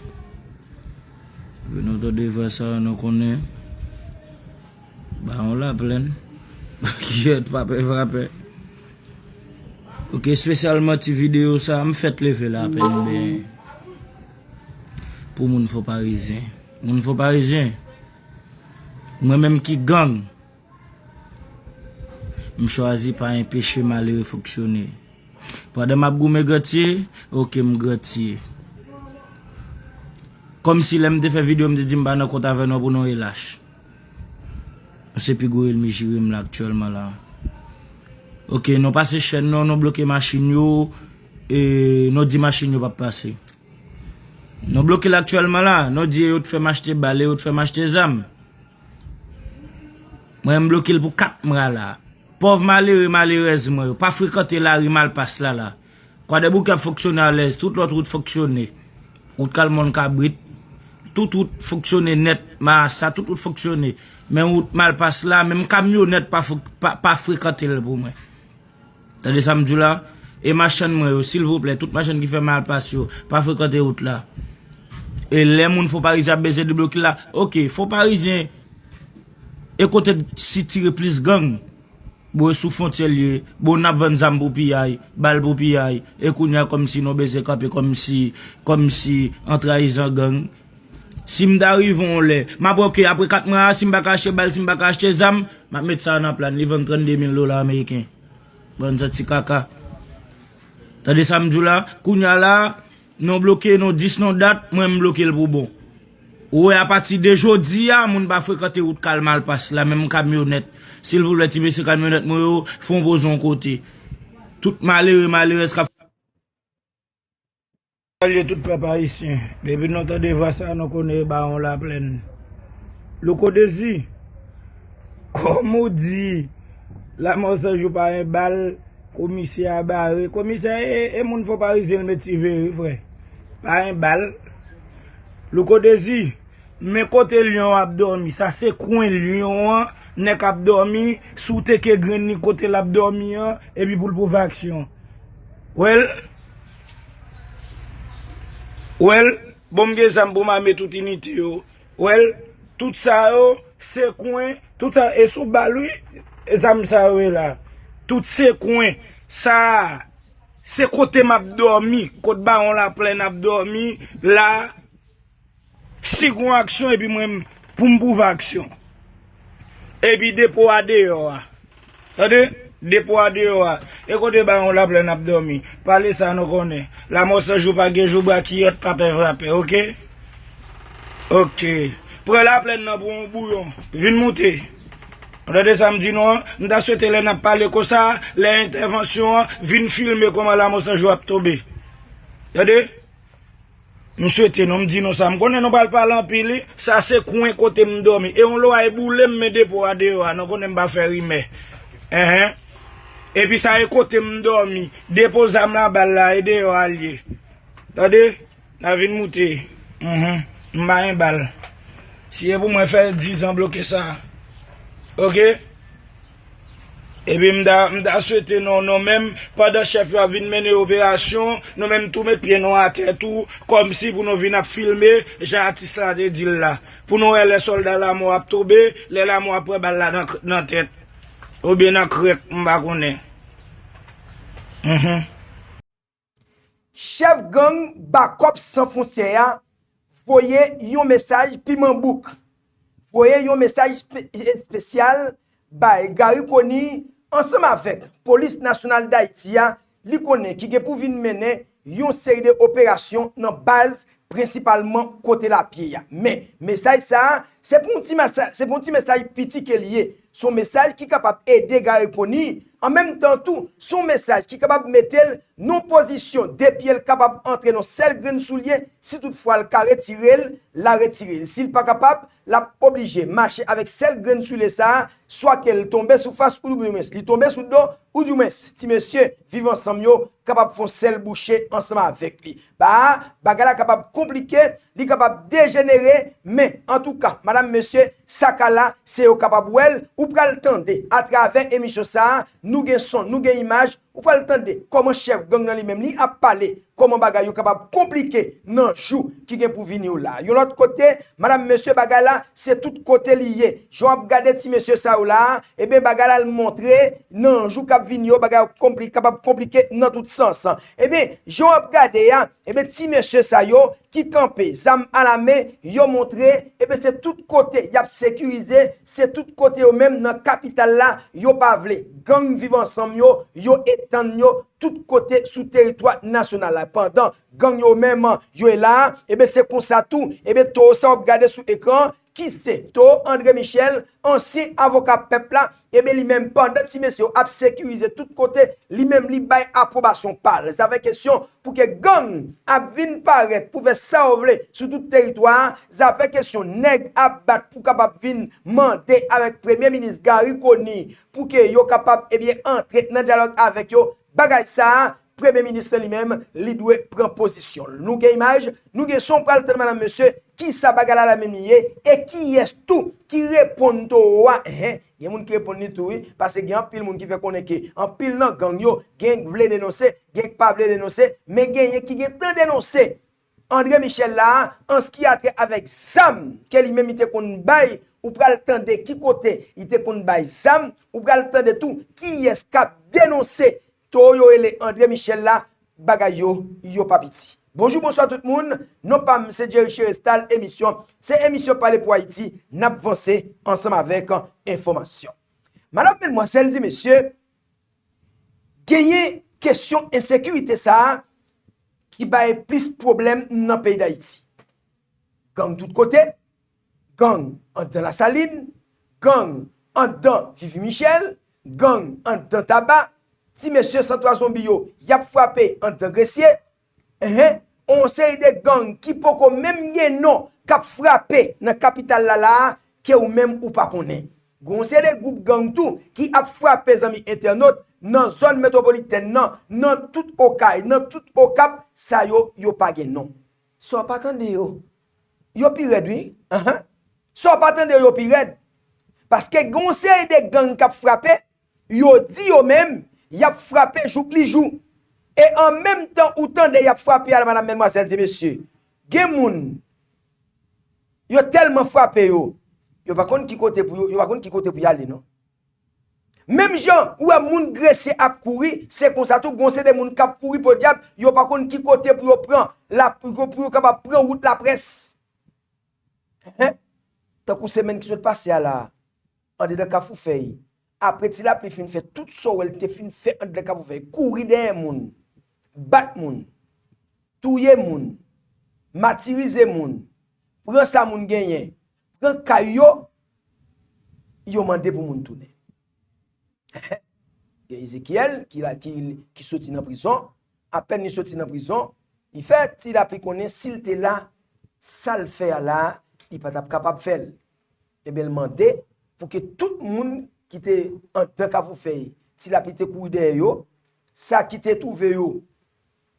Ke nou tande vwa sa, nou konnen Bawon Laplèn. Kiyèt, pa pè, pa pè. Ok, espesyalman ti videyo sa, m fèk leve la apèn, men pou moun Fon Parizyen. Moun Fon Parizyen, mwen menm ki gang, M chwazi pa enpeche malere fonksyone. Pandan m ap goumen grantye, oke, m grantye. Kòmsi lè m te fè videyo, m te di m pa nan kont avè nou pou nou relach. Nou se pi gwo ènmi jire m la aktyèlman la. Oke, nou pase chèn nou, nou bloke machin yo, e nou di machin yo p ap pase. Nou bloke l aktyèlman la, nou di e yo t fè m achte bal, e yo t fè m achte zam. Mwen, m bloke l pou kat mwa la. Pòv malere, malerèz mwen yo, pa frekante lari Malpas la la. Kwadèboukè ap fonksyone alèz, tout lòt wout fonksyone. Wout Kalmòn Kabrit, tout wout fonksyone nèt, Marasa, tout wout fonksyone. Men wout Malpas la, menm kamyonèt pa fok-, pa, pa frekante l pou mwen. Tande sa m di w la? E machann mwen yo, silvouplè, tout machann ki fè Malpas yo, pa frekante wout la. E lè moun Fon Parizyen ap bezwen debloke la, oke, Fon Parizyen, e kote t sitire plis gang. Bon, e sou fwontyè l ye. Bon, n ap vann zam pou piyay, bal pou piyay. E kounye a, kòmsi nou bezwen kanpe, kòmsi, kòmsi an trayizan gang. Si m ta rive yon lè, m ap wè, oke, apre kat mwa a, si m pa ka achte bal, si m pa ka achte zam, m ap met sa nan plan, li vann trannde mil dola ameriken. Bann zanti kaka. Tande sa m di w la? Kounye a la, nou bloke, nou dis nou dat, mwen m bloke l pou bon. Ou wè, apati de jodi a, moun pa frekante wout Kal Malpas la, menm kamyonèt. Silvouplè, ti mesye kamyonèt mwen yo, fè yon poze yon kote. Tout malere, malerèz k ap Salye tout pèp ayisyen. Depi nou tande vwa sa, nou konnen e Bawon Laplèn. Louko Dezi, kòman w di Lanmò San Jou pa gen bal, komisè a bare. Komisè e, e moun Fon Parizyen l met ti vere, frè. Pa gen bal. Louko Dezi, men kote lyon ap dòmi. Sa se kwen lyon an, nèg ap dòmi. Si w teke grenn li kote l ap dòmi an, epi pou l pwouve aksyon. Wè l, wè l, bon, m gen zam pou m ame tout inite yo. Wè l, tout sa yo, se kwen, tout sa, e sou bal, wi, zam sa yo ye la. Tout se kwen, sa, se kote m ap dòmi, kot Bawon Laplèn ap dòmi, la, si gon aksyon, epi mwen, pou m pwouve aksyon. Epi depo a deyò a. Tande? Depo a deyò a. E kote Bawon Laplèn ap dòmi? Pale sa nou konnen. Lanmò San Jou pa gen jou, brakiyèt pa pè vrapè, oke? Oke. Pran Laplèn nan pou yon bouyon. Vin moute. Ou tande sa m di nou an? M ta swete lè n ap pale konsa, lè entèvansyon an, vin filme kòman Lanmò San Jou ap tonbe. Tande? M swete nou, m di nou sa. M konnen nou pral pale anpil, wi. Sa se kwen kote m dòmi. E yon lwa e boule m, men depo a deyò a. Nou konnen m pa fè rimè. Enhen. Epi sa e kote m dòmi. Depo zam la, bal la, e deyò a l ye. Tande? N a vin moute. Mhm. M pa gen bal. Si e pou mwen fè diz an bloke sa. Oke? Epi m ta, m ta swete nou, nou menm, pandan chèf yo ap vin mennen operasyon, nou menm tou met pye nou atè tou, kòmsi pou nou vin ap filme, jan atis la te di l la. Pou nou wè lè sòlda lanmò ap tonbe, lè lanmò ap pran bal la nan, nan tèt. Oubyen nan krèk, m pa konnen. Mhm. Chèf gang Bakòp San Fwontyè a voye yon mesaj piman bouk, voye yon mesaj espesyal bay Garry Conille ansanm avèk Polis Nasyonal Dayiti a, li konnen ki gen pou vin mennen yon seri de operasyon nan baz prensipalman kote l ap ye a. Men, mesaj sa a, se pou yon ti mesaj piti ke l ye. Se yon mesaj ki kapab ede Garry Conille, an menm tan tou, se yon mesaj ki kapab mete l nan yon pozisyon de pye l kapab antre nan yon sèl grenn soulye, si toutfwa l ka retire l, l a retire l. Si l pa kapab, l ap oblije mache avèk sèl grenn soulye sa a, swa ke l tonbe sou fas oudiwens li tonbe sou do, oudiwens ti mesye Viv Ansanm yo kapab fè yon sèl bouche ansanm avèk li. Ba, bagay la kapab konplike, li kapab dejenere, men antouka, madanm, mesye, sa ka la, se yo kapab wè l, ou pral tande atravè emisyon sa a, nou gen son, nou gen imaj, ou pral tande kòman chèf gang nan li menm li ap pale kòman bagay yo kapab konplike nan jou ki gen pou vini yo la. Yon lòt kote, madanm, mesye, bagay la, se tout kote li ye. Jan w ap gade ti mesye sa yo la, ebyen, bagay la, l montre nan jou k ap vini yo, bagay yo konpli-, kapab konplike nan tout sans. Ebyen, jan w ap gade a, ebyen, ti mesye sa yo ki kanpe, zam alamen, yo montre, ebyen, se tout kote y ap sekirize, se tout kote yo menm nan kapital la, yo pa vle. Gang Viv Ansanm yo, yo etann yo tout kote sou teritwa nasyonal la. Pandan gang yo menm, yo la, ebyen, se konsa tou, ebyen, towo sa w ap gade sou ekran, ki se towo André Michel, ansyen avoka pèp la, ebyen, li menm, pandan ti mesye yo ap sekirize tout kote, li menm, li bay apwobasyon pa l. Sa fè kesyon pou ke gang ap vin parèt pou fè sa yo vle sou tout teritwa a. Sa fè kesyon nèg ap bat pou kapab vin mande avèk Premye Minis Garry Conille pou ke yo kapab, ebyen, antre nan dyalòg avèk yo. Bagay sa a, Premye Minis lan li menm, li dwe pran pozisyon l. Nou gen imaj, nou gen son, pral tann, madanm, mesye, kisa bagay la, la menm li ye, e kiyès tou ki reponn towo a? Enhen, gen moun ki reponn li tou, wi, paske gen anpil moun ki fè konnen ke anpil nan gang yo, gen k vle denonse, gen k pa vle denonse, men genyen ki gentan denonse André Michel la, an s ki a trè avèk zam ke li menm li te konn bay, ou pral tande ki kote li te konn bay zam, ou pral tande tou kiyès k ap denonse towo yo rele André Michel la, bagay yo, yo pa piti. Bonjou, bonswa tout moun. Non pa m se Jerry Cherestal, emisyon, se emisyon Pale pou Ayiti, n ap vanse ansanm avèk enfòmasyon. Madanm, medmwazèl, di mesye, genyen kesyon ensekirite sa a ki bay plis pwoblèm nan peyi Dayiti. Gang tout kote, gang anndan Lasalin, gang anndan Vivi Michel, gang anndan Taba, ti mesye Santwa Zonbi yo, y ap frape anndan Gresye. Enhen, on seri de gang ki poko menm gen non k ap frape nan kapital la la a, ke ou menm ou pa konnen. Gon seri de gwoup gang tou ki ap frape, zanmi entènot, nan zòn metwopolitèn nan, nan tout Okay, nan tout Okap, sa yo, yo pa gen non. Sa w pa tande yo, yo pi rèd, wi. Ahan. Sa w pa tande yo, yo pi rèd. Paske gon seri de gang k ap frape, yo di yo menm, y ap frape jouk li jou. E an menm tan ou tande y ap frape a, madanm, medmwazèl, di mesye, gen moun, yo tèlman frape yo, yo pa konn ki kote pou yo, yo pa konn ki kote pou y ale, non. Menm jan ou wè moun Gresye ap kouri, se konsa tou, gon seri de moun k ap kouri, podyab, yo pa konn ki kote pou yo pran, la, pou yo, pou yo kapab pran wout Laprès. Enhen. Tankou semèn ki sot pase a la, andedan Kafou Fèy, apre Ti Lapli fin fè tout sa w wè l te fin fè andedan Kafou Fèy, kouri dèyè moun, bat moun, touye moun, matirize moun, pran sa moun genyen, pran kay yo, yo mande pou moun tounen. Gen Ezekyèl ki la, ki, ki soti nan prizon, apèn li soti nan prizon, li fè Ti Lapli konnen si l te la, sa l fè a la, li pa t ap kapab fè l. Ebyen, l mande pou ke tout moun ki te anndan Kafou Fèy, Ti Lapli te kouri dèyè yo, sa ki te twouve yo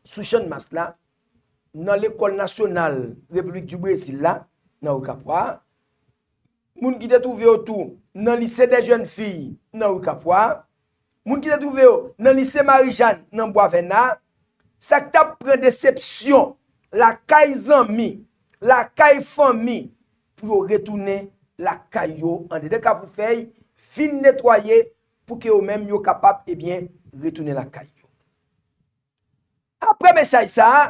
sou Channmas la, nan Lekòl Nasyonal Repiblik di Brezil la, nan Okapwa, moun ki te twouve yo tou nan Lycée des Jeunes Filles nan Ri Kapwa, moun ki te twouve yo nan Lise Marijàn nan Bwa Vèna, sa k t ap pran desepsyon lakay zanmi, lakay fanmi, pou yo retounen lakay yo andedan Kafou Fèy, vin netwaye pou ke yo menm yo kapab, ebyen, retounen lakay yo. Apre mesaj sa a,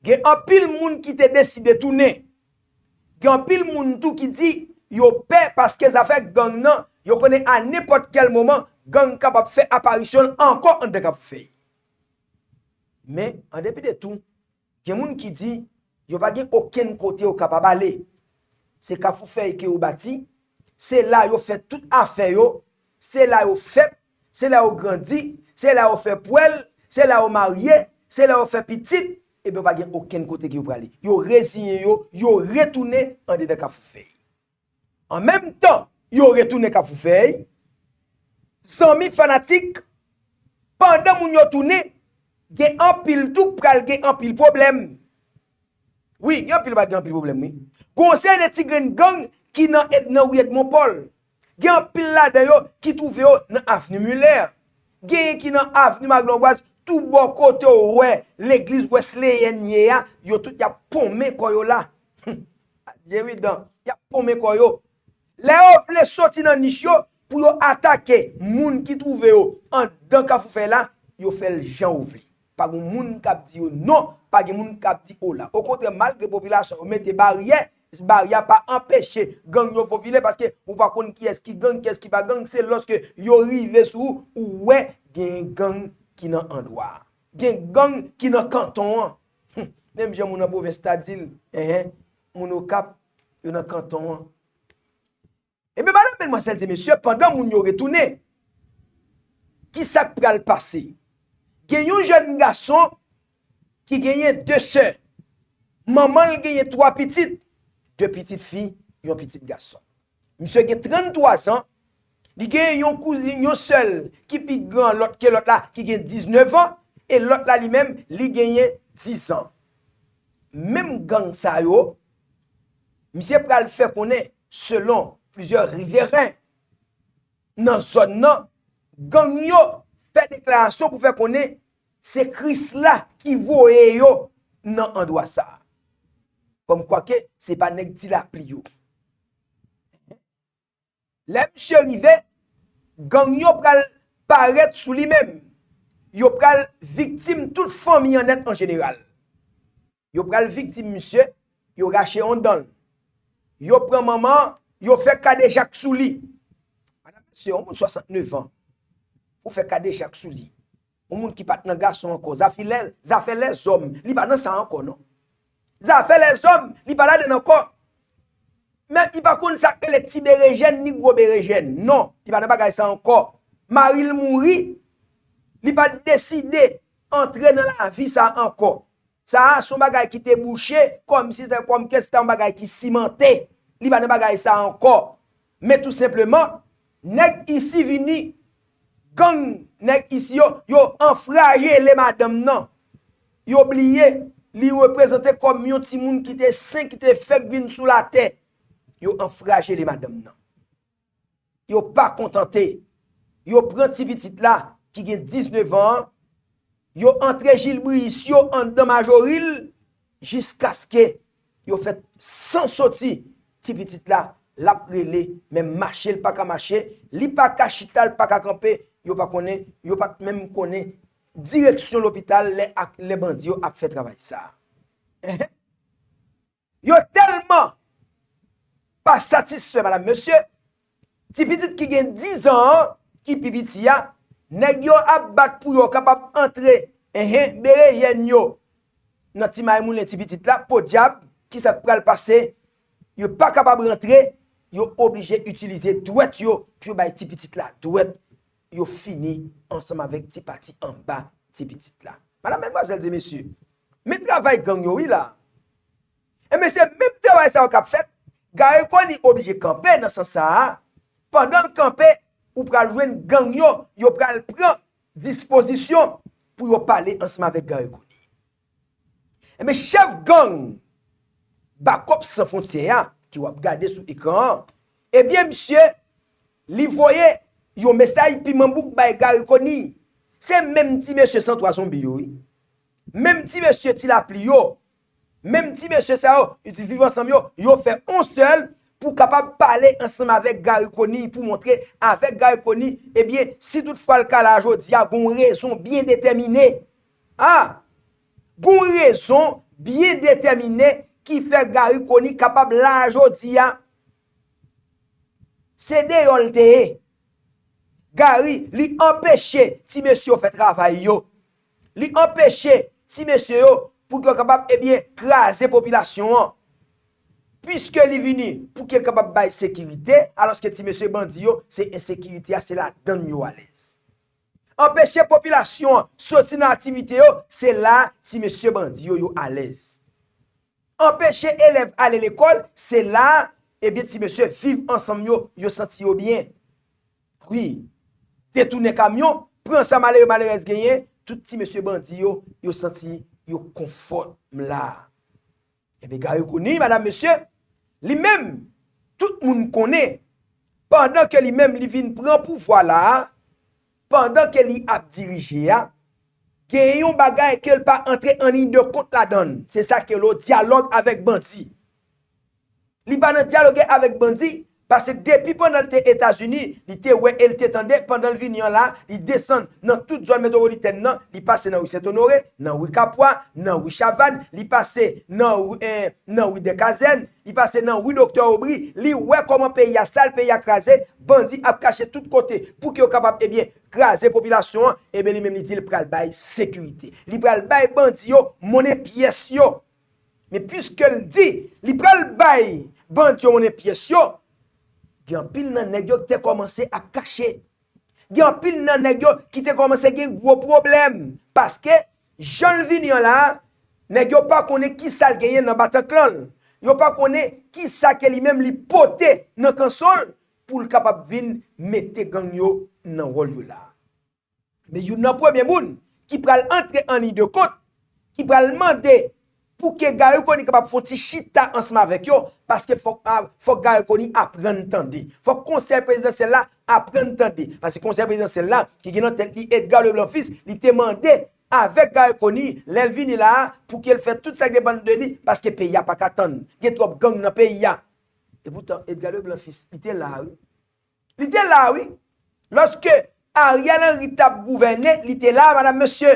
gen anpil moun ki te deside tounen. Gen anpil moun tou ki di yo pè paske zafè gang nan, yo konnen a nenpòt kèl moman, gang kapab fè aparisyon l ankò anndan Kafou Fèy. Men, an depi de tou, gen moun ki di yo pa gen okenn kote yo kapab ale. Se Kafou Fèy ke yo bati, se la yo fè tout afè yo, se la yo fèt, se la yo grandi, se la yo fè pwèl, se la yo marye, se la yo fè pitit, ebyen yo pa gen okenn kote ke yo prale. Yo reziyen yo, yo retounen andedan Kafou Fèy. An menm tan, yo retounen Kafou Fèy, zanmi fanatik, pandan moun yo tounen, gen anpil tou k pral gen anpil pwoblèm. Wi, gen anpil bat, gen anpil pwoblèm, wi. Gon seri de ti grenn gang ki nan Ed-, nan ri Edmond Paul. Gen anpil ladan yo ki twouve yo nan avni Muller. Genyen ki nan avni Maglon Boise. tou bò kote w wè legliz wesleyèn ye a, yo tout y ap ponmen kò yo la. Jeridan, y ap ponmen kò yo. Lè yo vle soti nan nich yo pou yo atake moun ki twouve yo anndan Kafou Fèy la, yo fè l jan yo vle. Pa gen moun k ap di yo non, pa gen moun k ap di ola. Okontrè, malgre popilasyon yo mete baryè, baryè pa anpeche gang yo fofile, paske ou pa konn kiyès ki gang, kiyès ki pa gang, se lòske yo rive sou ou, ou wè gen gang ki nan andwa a. Gen gang ki nan kanton an. Menm jan moun nan pwovens ta di l, enhen, moun Okap, yo nan kanton an. Ebyen, madanm, medmwazèl e mesye, pandan moun yo retounen, ki sa k pral pase? Gen yon jèn gason ki genyen de sè. Manman l genyen twa pitit, de pitit fi, yon pitit gason. Misye gen tranntwa zan, li genyen yon kouzin, yon sè l ki pi gran lòt ke lòt la, ki gen diznèf an, e lòt la li menm, li genyen diz an. Menm gang sa yo, misye pral fè konnen, selon plizyè riveren nan zòn nan, gang yo fè deklarasyon pou fè konnen se Kris la ki voye yo nan andwa sa a. Kòmkwa ke se pa nèg Ti Lapli yo. Lè misye rive, gang yo pral parèt sou li menm. Yo pral viktim tout fanmi an nèt an jeneral. Yo pral viktim misye, yo rache yon dan l. Yo pran manman an, yo fè kadejak sou li. Madanm, mesye, yon moun swasantnèf an, ou fè kadejak sou li. Yon moun ki pa t nan gason ankò. Zafè lè, zafè lèzòm, li pa nan sa ankò, non. Zafè lèzòm, li pa ladan l ankò. Men li pa konn sa k rele ti berejèn ni gwo berejèn. Non, li pa nan bagay sa ankò. Mari l mouri, li pa t deside antre nan lavi sa ankò. Sa a se yon bagay ki te bouche, kòmsi se kòm ke se te yon bagay ki simante. Li pa nan bagay sa ankò. Men tou senpleman, nèg isi vini, gang nèg isi yo, yo anfrajele madanm nan. Yo bliye, li reprezante kòm yon timoun ki te sen, ki te fèk vin sou latè. Yo anfrajele madanm nan. Yo pa kontante. Yo pran ti pitit la, ki gen diznèf an an, yo antre jilbriyis yo anndan majori l, jiskaske yo fè san soti ti pitit la, l ap rele, men mache l pa ka mache, li pa ka chita, l pa ka kanpe, yo pa konnen, yo pa t menm konnen direksyon lopital lè ak, lè bandi yo ap fè travay sa a. Enhen. Yo tèlman pa satisfè, madanm, mesye, ti pitit ki gen diz an an, ki pi piti a, nèg yo ap bat pou yo kapab antre, enhen, berejèn yo nan ti may moulen ti pitit la, podyab, kisa k pral pase? Yo pa kapab rantre, yo oblije itilize dwèt yo pou yo bay ti pitit la dwèt. Yo fini ansanm avèk ti pati anba ti pitit la. Madanm, medmwazèl e mesye, men travay gang yo wi la. Enben, se menm travay sa yo k ap fèt. Garry Conille oblije kanpe nan sans sa a. Pandan l kanpe, ou pral jwenn gang yo, yo pral pran dispozisyon pou yo pale ansanm avèk Garry Conille. Enben, chèf gang Bakòp San Fwontyè a, ke w ap gade sou ekran an, ebyen, misye, li voye yon mesaj piman bouk bay Garry Conille. Se menm ti mesye san twa zonbi yo, wi. Menm ti mesye Ti Lapli yo. Menm ti mesye sa yo, yo di viv ansanm yo, yo fè on sèl pou kapab pale ansanm avèk Garry Conille, pou montre avèk Garry Conille, ebyen, si toutfwa l ka la jodi a, gon rezon byen detèmine. A, gon rezon byen detèmine ki fè Garry Conille kapab la jodi a. Se deyò l te ye. Garry, li anpeche ti mesye yo fè travay yo. Li anpeche ti mesye yo pou yo kapab, ebyen, kraze popilasyon an. Piske li vini pou ke l kapab bay sekirite, alòske ti mesye bandi yo, se ensekirite a, se ladann yo alèz. Anpeche popilasyon an soti nan aktivite yo, se la ti mesye bandi yo, yo alèz. Anpeche elèv ale lekòl, se la, ebyen, ti mesye viv ansanm yo, yo santi yo byen. Wi, detounen kamyon, pran sa malere malerèz genyen, tout ti mesye bandi yo, yo santi yo konfòm la. Ebyen, Garry Conille, madanm, mesye, li menm, tout moun konnen, pandan ke li menm li vin pran pouvwa la a, pandan ke li ap dirije a, Gen yon bagay ke l pa antre an liy de kont ladan l. Se sa ke lo dyalòg avèk bandi. Li pa nan dyaloge avèk bandi, paske depi pandan l te Etazini, li te wè e l te tande, pandan l vini an la, li desann nan tout zòn metwopolitèn nan, li pase nan ri Sent Onore, nan ri Kapwa, nan ri Chavàn, li pase nan ri, eh, nan ri Dèkazèn, li pase nan ri Doktè Obri, li wè kòman peyi a sal, peyi a kraze, bandi ap kache tout kote pou ke yo kapab, ebyen, kraze popilasyon an, ebyen, li menm li di l pral bay sekirite. Li pral bay bandi yo monnen pyès yo. Men piske l di li pral bay bandi yo monnen pyès yo, gen anpil nan nèg yo ki te kòmanse ap kache. Gen anpil nan nèg yo ki te kòmanse gen gwo pwoblèm. Paske jan l vini an la, nèg yo pa konnen ki sa l genyen nan batanklan l. Yo pa konnen ki sa ke li menm li pote nan kanson l pou l kapab vin mete gang yo nan wòl yo la. Men youn nan premye moun ki pral antre an liy de kont, ki pral mande pou ke Garry Conille kapab fè yon ti chita ansanm avèk yo, paske fòk, fòk Garry Conille aprann tande. Fòk konsèy prezidansyèl la aprann tande. Paske konsèy prezidansyèl la, ki gen nan tèt li Edgar Leblanc Fils, li te mande avèk Garry Conille, lè l vini la a, pou ke l fè tout sa k depann de li, paske peyi a pa ka tann. Gen twòp gang nan peyi a. Epoutan, Edgar Leblanc Fils, li te la, wi. Li te la, wi. Lòske Ariel Henry t ap gouvène, li te la, madam, mesye.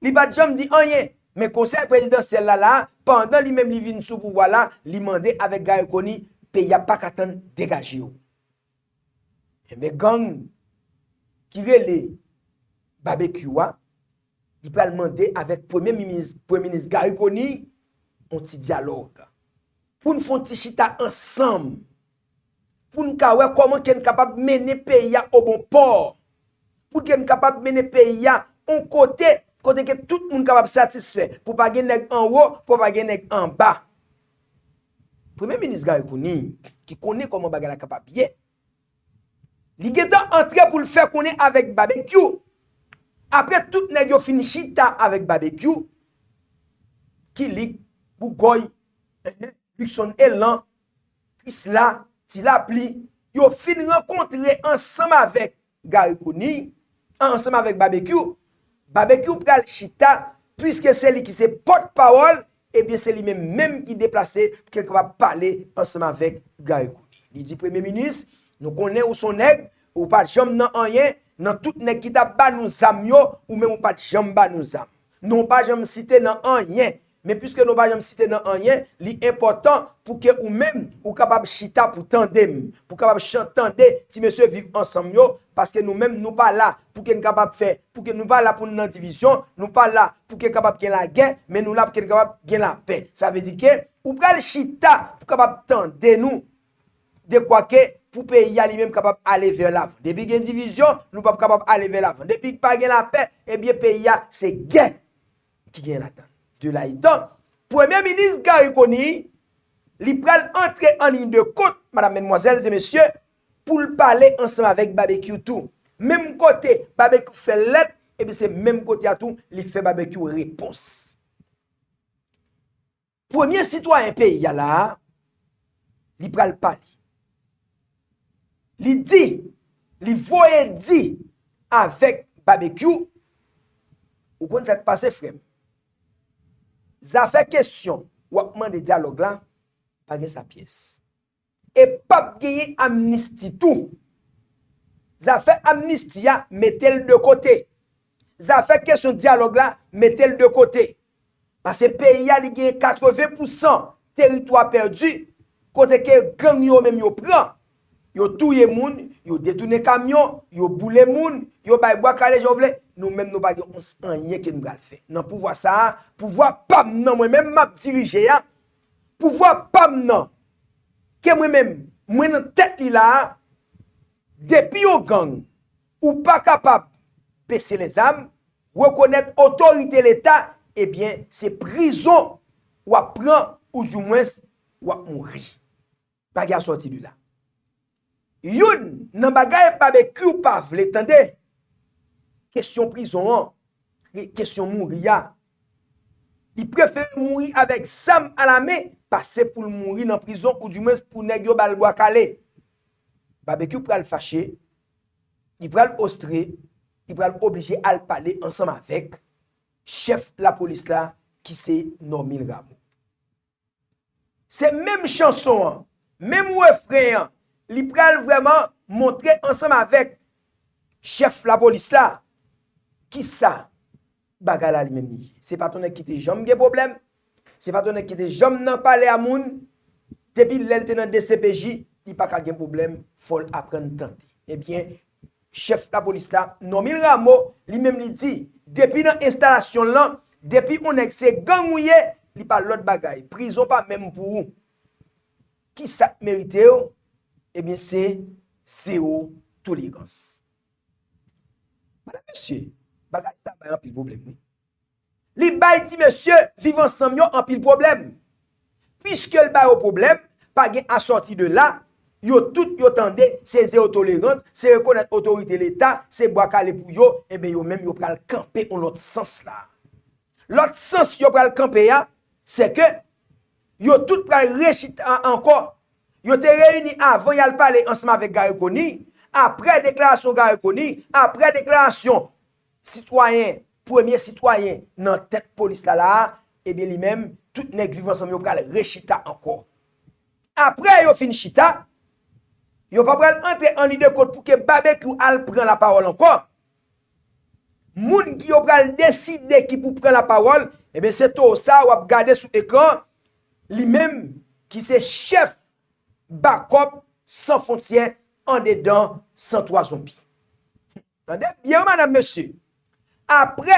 Li pa t janm di anyen. Men konsèy prezidansyèl la, la, pandan li menm li vin sou pouvwa la, li mande avèk Garry Conille, peyi a pa ka tann, degaje w. Enben, gang ki rele Babekyou a, li pral mande avèk premye minis, premye minis Garry Conille, yon ti dyalòg. Pou n fè yon ti chita ansanm. Pou n ka wè kòman ke n kapab mennen peyi a o bon pò. Pou ke n kapab mennen peyi a yon kote, kote ke tout moun kapab satisfè. Pou pa gen nèg anwo, pou pa gen nèg anba. Premye minis Garry Conille, ki konnen kòman bagay la kapab ye, li gentan antre pou l fè konnen avèk Babekyou. Apre tout nèg yo fin chita avèk Babekyou, Kilik, Bougòy, Luckson Elan, Krisla, Ti Lapli, yo fin rankontre ansanm avèk Garry Conille, ansanm avèk Babekyou. Babekyou pral chita, piske se li ki se pòtpawòl, ebyen se li menm menm ki deplase pou ke l kapab pale ansanm avèk Garry Conille. Li di, Premye Minis, nou konnen ou se yon nèg, ou pa t janm nan anyen, nan tout nèg ki t ap ba nou zam yo, ou menm ou pa t janm ba nou zam. Non, ou pa janm site nan anyen. Men piske nou pa janm site nan anyen, li enpòtan pou ke ou menm, ou kapab chita pou tande m, pou kapab chan-, tande ti mesye Viv Ansanm yo, paske nou menm, nou pa la pou ke n kapab fè, pou ke nou pa la pou n nan divizyon, nou pa la pou ke kapab gen lagè, men nou la pou ke n kapab gen lapè. Sa vle di ke ou pral chita pou kapab tande nou, dekwa ke pou peyi a li menm kapab ale vè lavan. Depi gen divizyon, nou p ap kapab ale vè lavan. Depi pa gen lapè, ebyen peyi a se gè ki gen ladan l. De la etan, Premye Minis Garry Conille, li pral antre an liy de kont, madam, medmwazèl e mesye, pou l pale ansanm avèk Babekyou tou. Menm kote Babekyou fè l lèt, ebyen se menm kote a tou li fè Babekyou repons. Premye sitwayen peyi a la a, li pral pale. Li di, li voye di avèk Babekyou, ou konn sa k pase, frè m. Zafè kesyon w ap mande dyalòg la, pa gen sa pyès. E p ap genyen amnisti tou. Zafè amnisti a, mete l de kote. Zafè kesyon dyalòg la, mete l de kote. Paske peyi a, li gen katreven pousan teritwa pèdi, kote ke gang yo menm yo pran. Yo touye moun, yo detounen kamyon, yo boule moun, yo bay bwa kale jan w vle. Nou menm, nou pa gen yon s-, anyen ke nou pral fè. Nan pouvwa sa a, pouvwa pa m nan mwen menm m ap dirije a, pouvwa pa m nan, ke mwen menm, mwen nan tèt li la a, depi yon gang, ou pa kapab bese lèzam, rekonèt otorite Leta, ebyen, se prizon w ap pran, oudimwens, w ap mouri. Pa gen asòti de la. Youn nan bagay Babekyou pa vle tande, kesyon prizon an, ke-, kesyon mouri a. Li prefere mouri avèk zam alamen, pase pou l mouri nan prizon, oudimwens pou nèg yo ba l bwa kale. Babekyou pral fache, li pral ostre, li pral oblije al pale ansanm avèk chèf lapolis la ki se Normil Rameau. Se menm chanson an, menm refren an, li pral vrèman montre ansanm avèk chèf lapolis la kisa bagay la li menm li ye. Se pa t yon nèg ki te janm gen pwoblèm, se pa t yon nèg ki te janm nan pale a moun, depi lè l te nan D C P J, li pa ka gen pwoblèm, fò l aprann tande. Ebyen, chèf lapolis la, Normil Rameau, li menm li di, depi nan enstalasyon l lan, depi yon nèg se gang ou ye, li pa lòt bagay. Prizon pa menm pou ou. Kisa k merite w? Ebyen, se zewo tolerans. Madanm, mesye, bagay sa bay anpil pwoblèm, wi. Li bay ti mesye viv ansanm yo anpil pwoblèm. Piske l ba yo pwoblèm, pa gen asòti de la, yo tout yo tande, se zewo tolerans, se rekonèt otorite Leta, se bwa kale pou yo, enben yo menm yo pral kanpe yon lòt sans la. Lòt sans yo pral kanpe a, se ke yo tout pral rechita ankò. Yo te reyini avan y al pale ansanm avèk Garry Conille, apre deklarasyon Garry Conille, apre deklarasyon sitwayen, premye sitwayen nan tèt polis la la a, ebyen li menm, tout nèg Viv Ansanm yo pral rechita ankò. Apre yo fin chita, yo pa pral antre an lide kont pou ke Babekyou al pran lapawòl ankò. Moun ki yo pral deside ki pou pran lapawòl, ebyen se towo sa w ap gade sou ekran, li menm ki se chèf Bakòp San Fwontyè andedan San Twa Zonbi. Tande byen, madanm, mesye. Apre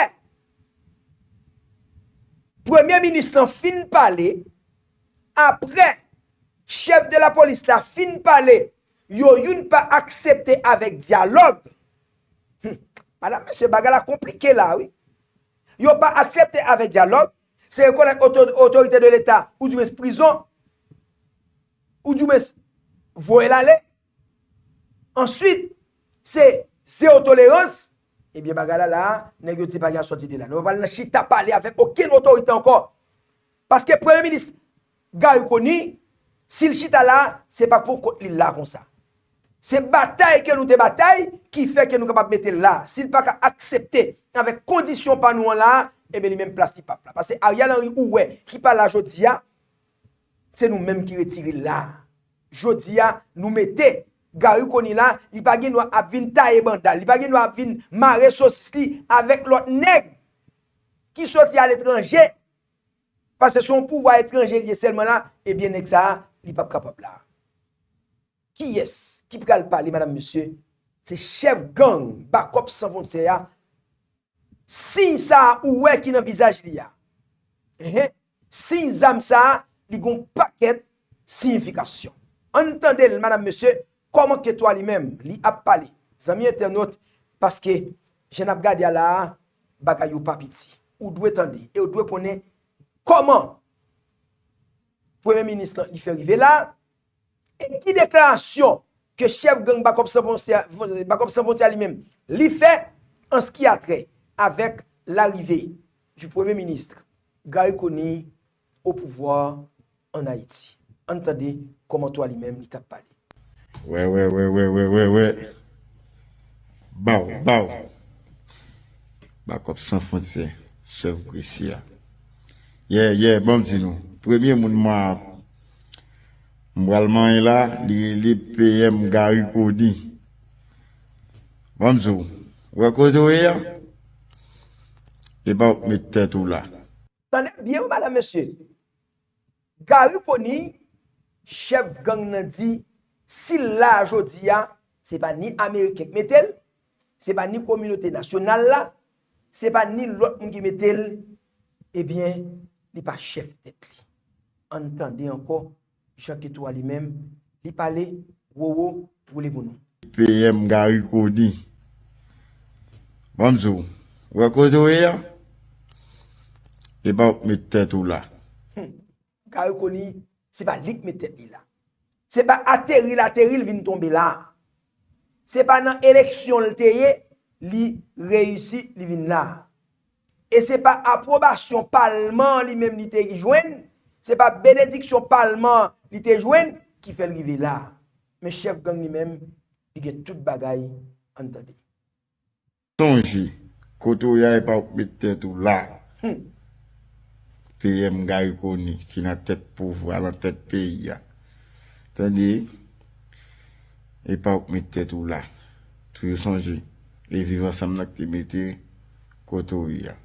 premye minis lan fin pale, apre chèf de lapolis la fin pale, yo youn pa aksepte avèk dyalòg. Hmm. Madanm, mesye, bagay la konplike la, wi. Yo pa aksepte avèk dyalòg, se rekonèt oto-, otorite de Leta, oudimwens prizon, oudimwens voye l ale. Answit, se zewo tolerans. Ebyen, bagay la la, nèg yo di pa gen sòti de la. Nou pa pral nan chita pale avèk okenn otorite ankò. Paske premye minis Garry Conille, si l chita la, se pa pou kont li la konsa. Se batay ke nou te batay ki fè ke nou kapab mete l la. Si l pa ka aksepte avèk kondisyon pa nou an la, ebyen li menm plas li p ap la. Paske Ariel Henry ou wè ki pa la jodi a, se nou menm ki retire l la. Jodi a, nou mete Garry Conille la, li pa gen dwa ap vin taye banda l, li pa gen dwa ap vin mare sosis li avèk lòt nèg ki soti aletranje, paske se yon pouvwa etranje li ye sèlman la, ebyen nèg sa a, li p ap kapab la. Kiyès ki pral pale, madanm, mesye? Se chèf gang Bakòp San Fwontyè a. Siy sa a ou wè ki nan vizaj li a. Enhen. Siy zam sa a, li gon pakèt siyifikasyon. Ann tande l, madanm, mesye, kòman ke twa li menm, li ap pale. Zanmi entènot, paske jan n ap gade a la a, bagay yo pa piti. Ou dwe tande, e ou dwe konnen kòman premye minis lan li fè rive la, e ki deklarasyon ke chèf gang Bakòp San Fwontyè, Bakòp San Fwontyè li menm, li fè an ce qui a trait avec l'arrivée du Premier ministre Garry Conille au pouvoir en Haïti? Ann tande kòman twa li menm li t ap pale. Wè, wè, wè, wè, wè, wè, wè. Baw, baw. Bakòp San Fwontyè, chèf Gresi a. Yè, yè, ban m di nou. Premye moun mwa m pral manyen la, li rele P M Garry Conille. Ban m di w, wè kote w ye a? E pa w k met tèt ou la. Tande byen wi, madanm, mesye. Garry Conille, chèf gang nan di, si l la jodi a, se pa ni Ameriken k mete l, se pa ni kominote nasyonal la, se pa ni lòt moun ki mete l, ebyen, li pa chèf tèt li. Ann tande ankò, Jan Ketou a li menm, li pale, wowo, woule pou nou. P M Garry Conille. Ban m di w, wè kote w ye a? E pa w k met tèt ou la. Hmm. Garry Conille, se pa li k met tèt li la. Se pa ateri l ateri l vin tonbe la. Se pa nan eleksyon l te ye, li reyisi, li vin la. E se pa apwobasyon palman an li menm li te jwenn, se pa benediksyon palman an li te jwenn ki fè l rive la. Men chèf gang li menm, li gen tout bagay, ann tande. Sonje, kote w ye a, e pa ou k met tèt ou la. Hmm. P M Garry Conille ki nan tèt pouvwa, nan tèt peyi a. Tande, e pa ou k met tèt ou la. Toujou sonje, e Viv Ansanm nan ki te mete kote w ye a.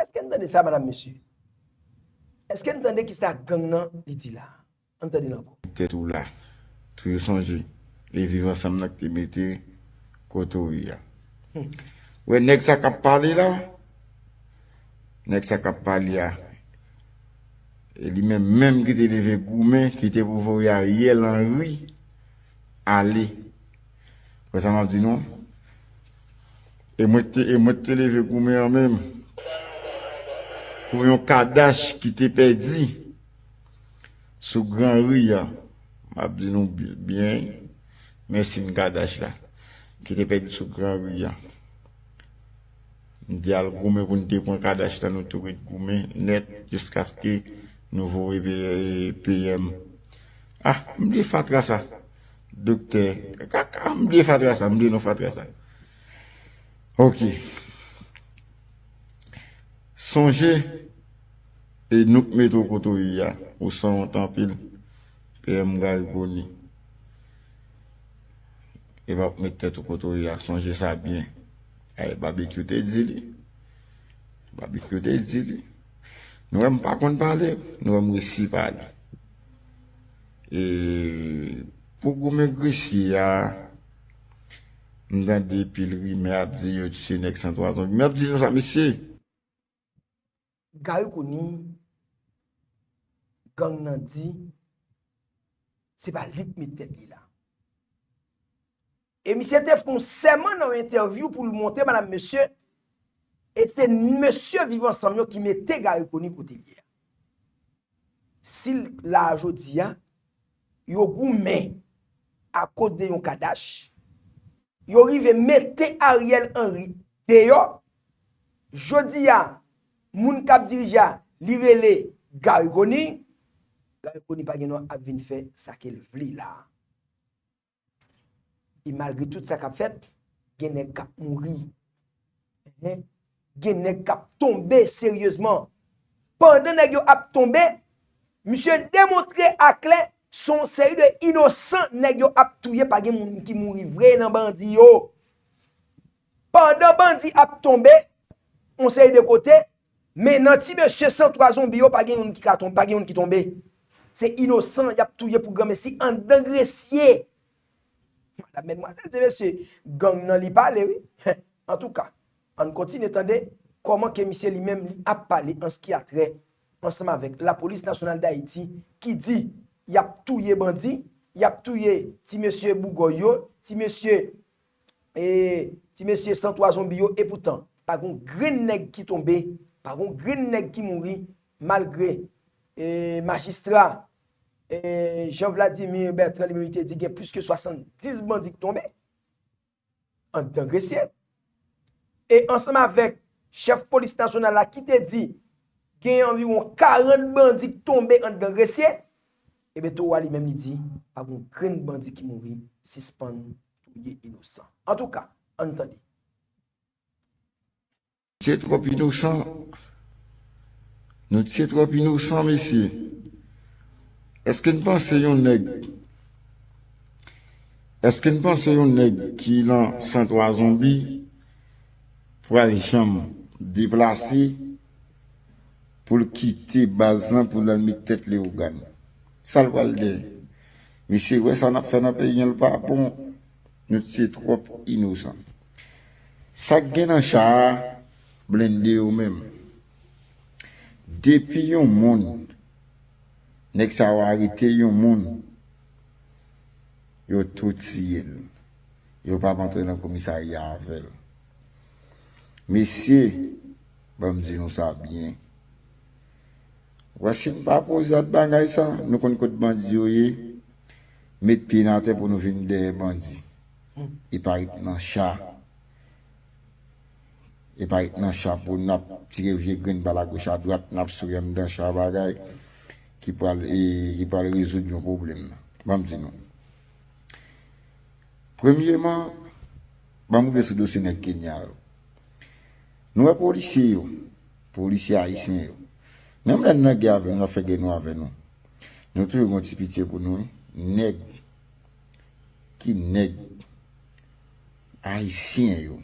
Èske n tande sa, madam, mesye? Èske n tande ki sa gang nan li di la? Ann tande l ankò. Tèt ou la. Toujou sonje, e Viv Ansanm nan ki te mete kote w ye a. Hmm. Wè, nèg sa k ap pale la, nèg sa k ap pale a, e li menm menm ki te leve goumen, ki te pou voye Ariel Henry ale. Wè sa m ap di nou? E mwen te, e mwen te leve goumen an menm pou yon kadach ki te pèdi sou Gran Ri a. M ap di nou bi-, byen, mèsi m kadach la, ki te pèdi sou Gran Ri a. M te al goumen pou n te pran kadach la, nou tou ret goumen nèt jiskaske nou voye P-, P M. Ah, m bliye fatra sa. Doktè, kaka, m bliye fatra sa, m bliye non fatra sa. Ok. Sonje, e nou k mete w kote w ye a, ou sanwont anpil, P M Garry Conille. E pa w k met tèt ou kote w ye a, sonje sa byen. Ay, Babekyou te di li. Babekyou te di li. Nou wè m pa konn pale, nou wè m resi pale. E pou goumen Gresye a, m tande pil rimè ap di yo tiye nèg san twa zombi. M ap di nou sa, mesye. Garry Conille, gang nan di, se pa li k met tèt li la. E misye te fè yon sèman nan yon entèvyou pou l montre madam mesye, e se mesye Viv Ansanm yo ki mete Garry Conille kote l ye a. Si l la a jodi a, yo goumen akoz de yon kadach, yo rive mete Ariel Henry deyò, jodi a, moun k ap dirije a, li rele Garry Conille, Garry Conille pa gen dwa ap vin fè sa ke l vle la a. E malgre tout sa k ap fèt, gen nèg k ap mouri. Enhen. Gen nèg k ap tonbe seryezman. Pandan nèg yo ap tonbe, misye demontre aklè se yon seri de inosan nèg yo ap touye, pa gen moun ki mouri vre nan bandi yo. Pandan bandi ap tonbe, yon seri de kote, men nan ti mesye san twa zonbi yo, pa gen youn ki ka tonbe, pa gen youn ki tonbe. Se inosan y ap touye pou granmesi anndan Gresye. Madam, medmwazèl, se mesye gang nan li pale, wi. Antouka, ann kontinye tande kòman ke misye li menm li ap pale an s ki a trè ansanm avèk Lapolis Nasyonal d Ayiti ki di y ap touye bandi, y ap touye ti mesye bougòy yo, ti mesye, e, ti mesye san twa zonbi yo, epoutan, pa gon grenn nèg ki tonbe, pa gon grenn nèg ki mouri, malgre, e, majistra, e, Jean Vladimir Bertrand li menm li te di gen plis ke swasanndis bandi ki tonbe anndan Gresye. E ansanm avèk chèf polis nasyonal la ki te di gen anviwon karant bandi k tonbe anndan Gresye, ebyen Towo a li menm li di pa gon grenn bandi ki mouri, sispann touye inosan. Antouka, ann tande. Se twòp inosan. Nou se twòp inosan, mesye. Èske n panse yon nèg, èske n panse yon nèg ki nan san twa zonbi pral janm deplase pou l kite baz lan pou l al met tèt Leyogàn? Sa l pral dèyè? Mesye, wè sa n ap fè nan peyi an, l pa bon. Nou se twòp inosan. Sa k gen nan cha a, blende yo menm. Depi yon moun, nèg sa yo arete yon moun, yo tou tiye l. Yo p ap antre nan komisarya avè l. Mesye, ban m di nou sa byen. Wè, si n pa poze ak bagay sa, nou konn kot bandi yo ye, met pye n atè pou nou vin dèyè bandi. E pa ret nan cha. E pa ret nan cha pou n ap tire vye grenn bal agoch adwat, n ap souri anndan cha bagay ki pral, e, ki pral rezoud yon pwoblèm nan. Ban m di nou. Premyeman, Ban m rive sou dosye nèg Kenya yo. Nou wè polisye yo, polisye ayisyen yo. Menm lè n nan gè avè nou, n ap fè gè nou avè nou. Nou toujou gen yon ti pitye pou nou, wi. Nèg, ki nèg ayisyen yo.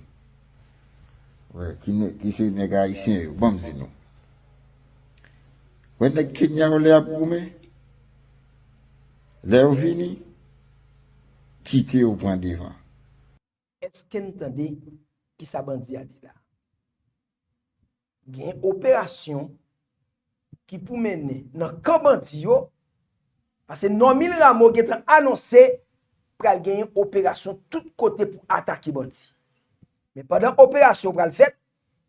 Wè, ki nèg, ki se nèg ayisyen yo, ban m di nou. Wè nèg Kenya yo lè y ap goumen, lè yo vini, kite yo pran devan. Èske n tande kisa bandi a di la? Gen operasyon ki pou mennen nan kan bandi yo, paske Normil Rameau gentan anonse pral genyen operasyon tout kote pou atake bandi. Men pandan operasyon pral fèt,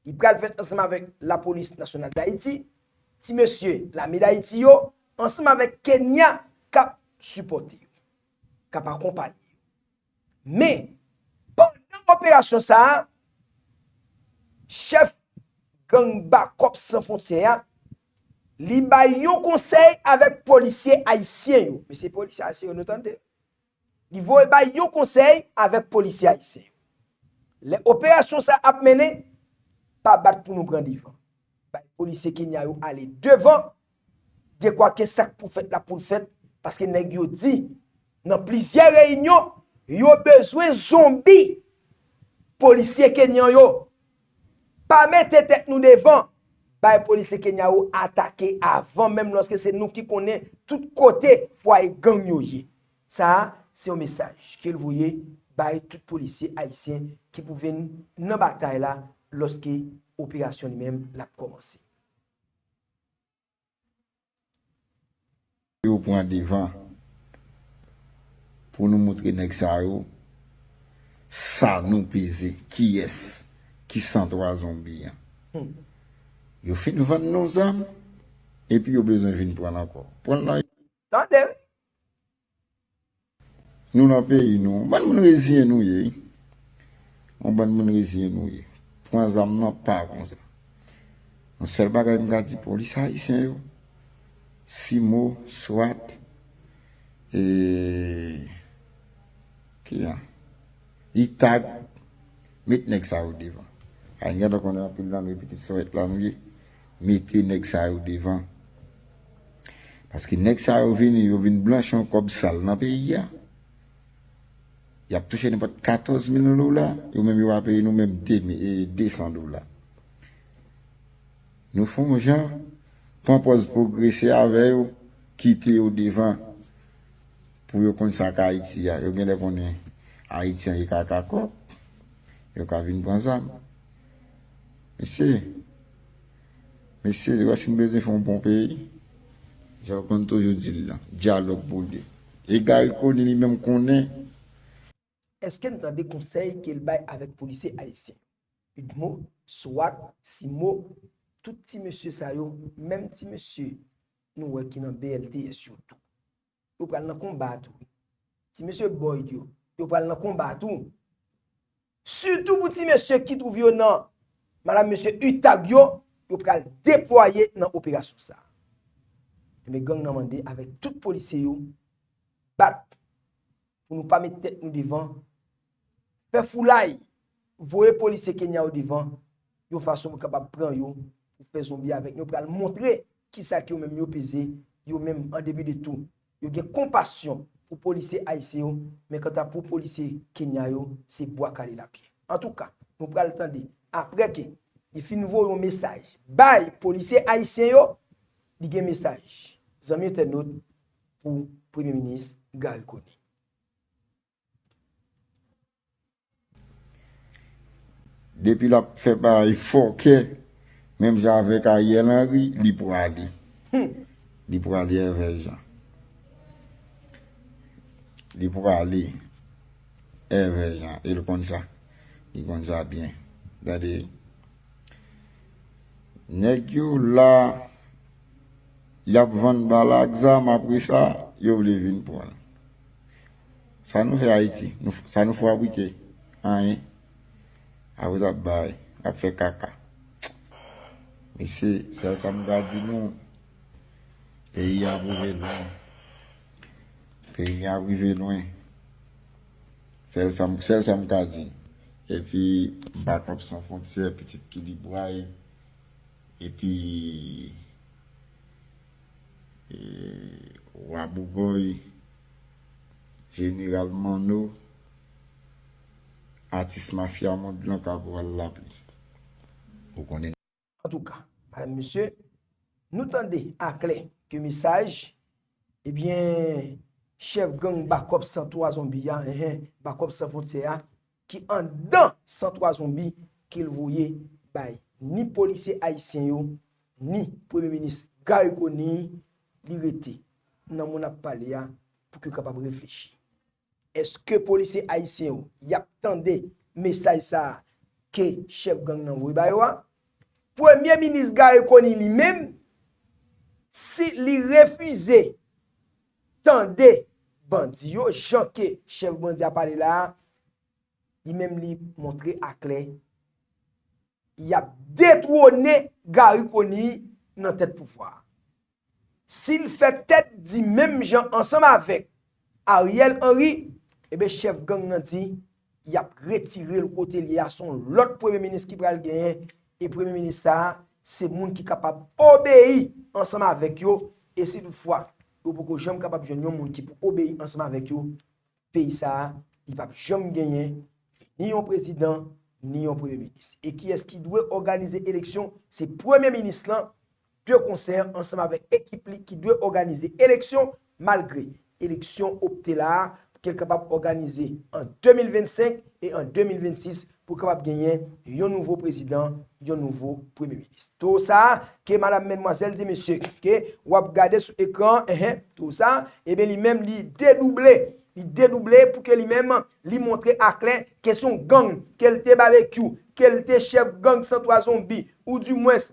li pral fèt ansanm avèk Lapolis Nasyonal Dayiti, ti mesye Lame Dayiti yo, ansanm avèk Kenya k ap sipòte yo, k ap akonpanye yo. Men, pandan operasyon sa a, chèf gang Bakòp San Fwontyè a, li bay yon konsèy avèk polisye ayisyen yo. Mesye polisye ayisyen yo, nou tande? Li voye bay yon konsèy avèk polisye ayisyen yo. Lè operasyon sa ap mennen, pa bat pou nou pran devan. Bay polisye Kenya yo ale devan, dekwa ke sa k pou fèt la pou l fèt, paske nèg yo di nan plizyè reyinyon, yo bezwen zonbi polisye kenyan yo. Pa mete tèt nou devan, bay polisye Kenya yo atake avan menm lòske se nou ki konnen tout kote fwaye gang yo ye. Sa a, se yon mesaj ke l voye bay tout polisye ayisyen ki pou vin nan batay la lòske operasyon li menm l ap kòmanse. Yo pran devan pou nou moutre nèg sa yo sa nou peze, kiyès ki san twa zonbi an. Yo fin vann nou zam, epi yo bezwen vin pran l ankò. Pran l nan. Tande wi. Nou nan peyi nou, yon bann moun reziyen nou ye. Yon bann moun reziyen nou ye. Pran zam nan pa konsa. Yon sèl bagay m ka di polis ayisyen yo, Simo, swat, e, ki an? Itag, met nèg sa yo devan. Ay, n gentan konnen anpil nan nou e pitit swat la nou ye. Mete nèg sa yo devan. Paske nèg sa yo vini, yo vin blanchi yon kòb sal nan peyi a. Y ap touche nenpòt katòz mil dola, yo menm yo pa peye nou menm de mil, e, de san dola. Nou fè yon jan, pran pòz pwogrese avè yo, kite yo devan pou yo konn sa k Ayiti a. Yo genlè konnen Ayiti an e kaka kòb, yo ka vin pran zam. Mesye, mesye, ou wè si n bezwen fè yon bon peyi, jan yo konn toujou di l lan, dyalòg pou de. E Garry Conille li menm konnen. Èske n tande konsèy ke l bay avèk polisye ayisyen? Udmo, swat, Simo, tout ti mesye sa yo, menm ti mesye nou wè ki nan B L T S yo tou. Yo pral nan konba a tou wi. Ti mesye Boyd yo, yo pral nan konba a tou. Sitou pou ti mesye ki twouve yo nan, madam mesye Itag yo, yo pral deplwaye nan operasyon sa. Ebyen gang nan mande avèk tout polisye yo, bat pou nou pa met tèt nou devan, fè foulay, voye polisye Kenya yo devan, yon fason pou kapab pran yo, pou fè zonbi avèk yo, pral montre kisa ke yo menm yo peze, yo menm an depi de tou, yo gen konpasyon pou polisye ayisyen yo, men kanta pou polisye Kenya yo, se bwa kale l ap ye. Antouka, nou pral tande, apre ke li fin voye yon mesaj bay polisye ayisyen yo, li gen mesaj zanmi entènot pou Premye Minis Garry Conille. Depi l ap fè bagay fòkè, menm jan avèk Ariel Henry, li prale. Li prale Èvè Jan. Li prale Èvè Jan. E l konn sa. Li konn sa byen. Gade. Nèg yo la, y ap vann bal ak zam, apre sa, yo vle vin pran l. Sa nou fè Ayiti? Nou, sa nou fabrike? Anyen. Apre sa, ap bay, ap fè kaka. Mesye, sèl sa m ka di nou, peyi a ap rive lwen. Peyi a ap rive lwen. Sèl sa m, sèl sa m ka di nou. Epi Bakòp San Fwontyè, Pitit Kilibway, epi e, Wa Bougòy, Jeneral Manno, atis mafya mond lan, Kaporal Lapli. Ou konnen. Antouka, madam, mesye, nou tande aklè ke mesaj, ebyen, chèf gang Bakòp San Twa Zonbi a, enhen, Bakòp San Fwontyè a, ki anndan San Twa Zonbi ke l voye bay ni polisye ayisyen yo, ni Premye Minis Garry Conille, li rete nan moun ap pale a pou ke yo kapab reflechi. Èske polisye ayisyen yo y ap tande mesaj sa a ke chèf gang nan voye ba yo a? Premye Minis Garry Conille li menm, si li refize tande bandi yo, jan ke chèf bandi a pale la a, li menm li montre aklè y ap detwone Garry Conille nan tèt pouvwa a. Si l fè tèt di menm jan ansanm avèk Ariel Henry, ebyen chèf gang nan di y ap retire l kote l ye a, se yon lòt premye minis ki pral genyen, e premye minis sa a, se moun ki kapab obeyi ansanm avèk yo, e si toutfwa yo poko janm kapab jwenn yon moun ki pou obeyi ansanm avèk yo, peyi sa a, li p ap janm genyen ni yon prezidan, ni yon premye minis. E kiyès ki dwe òganize eleksyon? Se premye minis lan, de konsè ansanm avèk ekip li ki dwe òganize eleksyon, malgre eleksyon opte la a, ke l kapab òganize an de mil vennsenk e an de mil vennsis pou kapab genyen yon nouvo prezidan, yon nouvo premye minis. Towo sa a, ke madam, medmwazèl, di mesye, ke w ap gade sou ekran, enhen, towo sa a, ebyen li menm li dedouble, li dedouble pou ke li menm li montre aklè ke se yon gang, ke l te babekyou, ke l te chèf gang San Twa Zonbi, ou dimwens,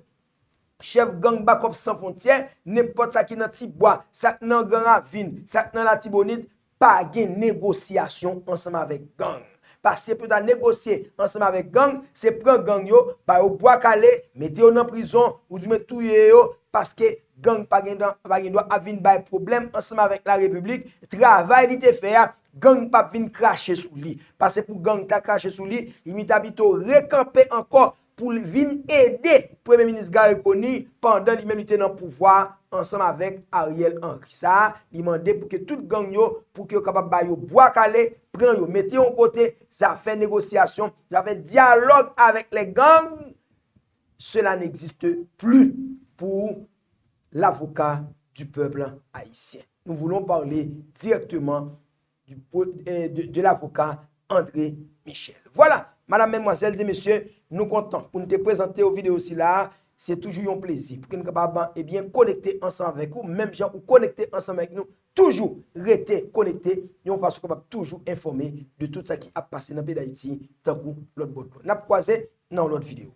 chèf gang Bakòp San Fwontyè, nenpòt sa ki nan Tibwa, sa k nan Gran Ravin, sa k nan Latibonit, pa gen negosyasyon ansanm avèk gang. Paske pou ta negosye ansanm avèk gang, se pran gang yo, ba yo bwa kale, mete yo nan prizon, oudimwen touye yo, paske gang pa gen dwa, pa gen dwa ap vin bay pwoblèm ansanm avèk larepiblik, travay li te fè a, gang p ap vin krache sou li. Paske pou gang ta krache sou li, li ta pito rekanpe ankò pou l vin ede Premye Minis Garry Conille pandan li menm li te nan pouvwa a ansanm avèk Ariel Henry. Sa a, li mande pou ke tout gang yo, pou ke yo kapab ba yo bwa kale, pran yo, mete yo yon kote, zafè negosyasyon, zafè dyalòg avèk les gangs, cela n'existe plus pour l'avocat du peuple haïtien. Nous voulons parler directement du, euh, de, de l'avocat André Michel. Vwala, madam, medmwazèl, di mesye, nou kontan pou n te prezante w videyo sila a. Se toujou yon plezi pou ke n kapab, ebyen, konekte ansanm avèk ou, menm jan ou konekte ansanm avèk nou. Toujou rete konekte, yon fason kapab toujou enfòme de tout sa ki ap pase nan peyi Dayiti, tankou lòt bò dlo. N ap kwaze nan yon lòt videyo.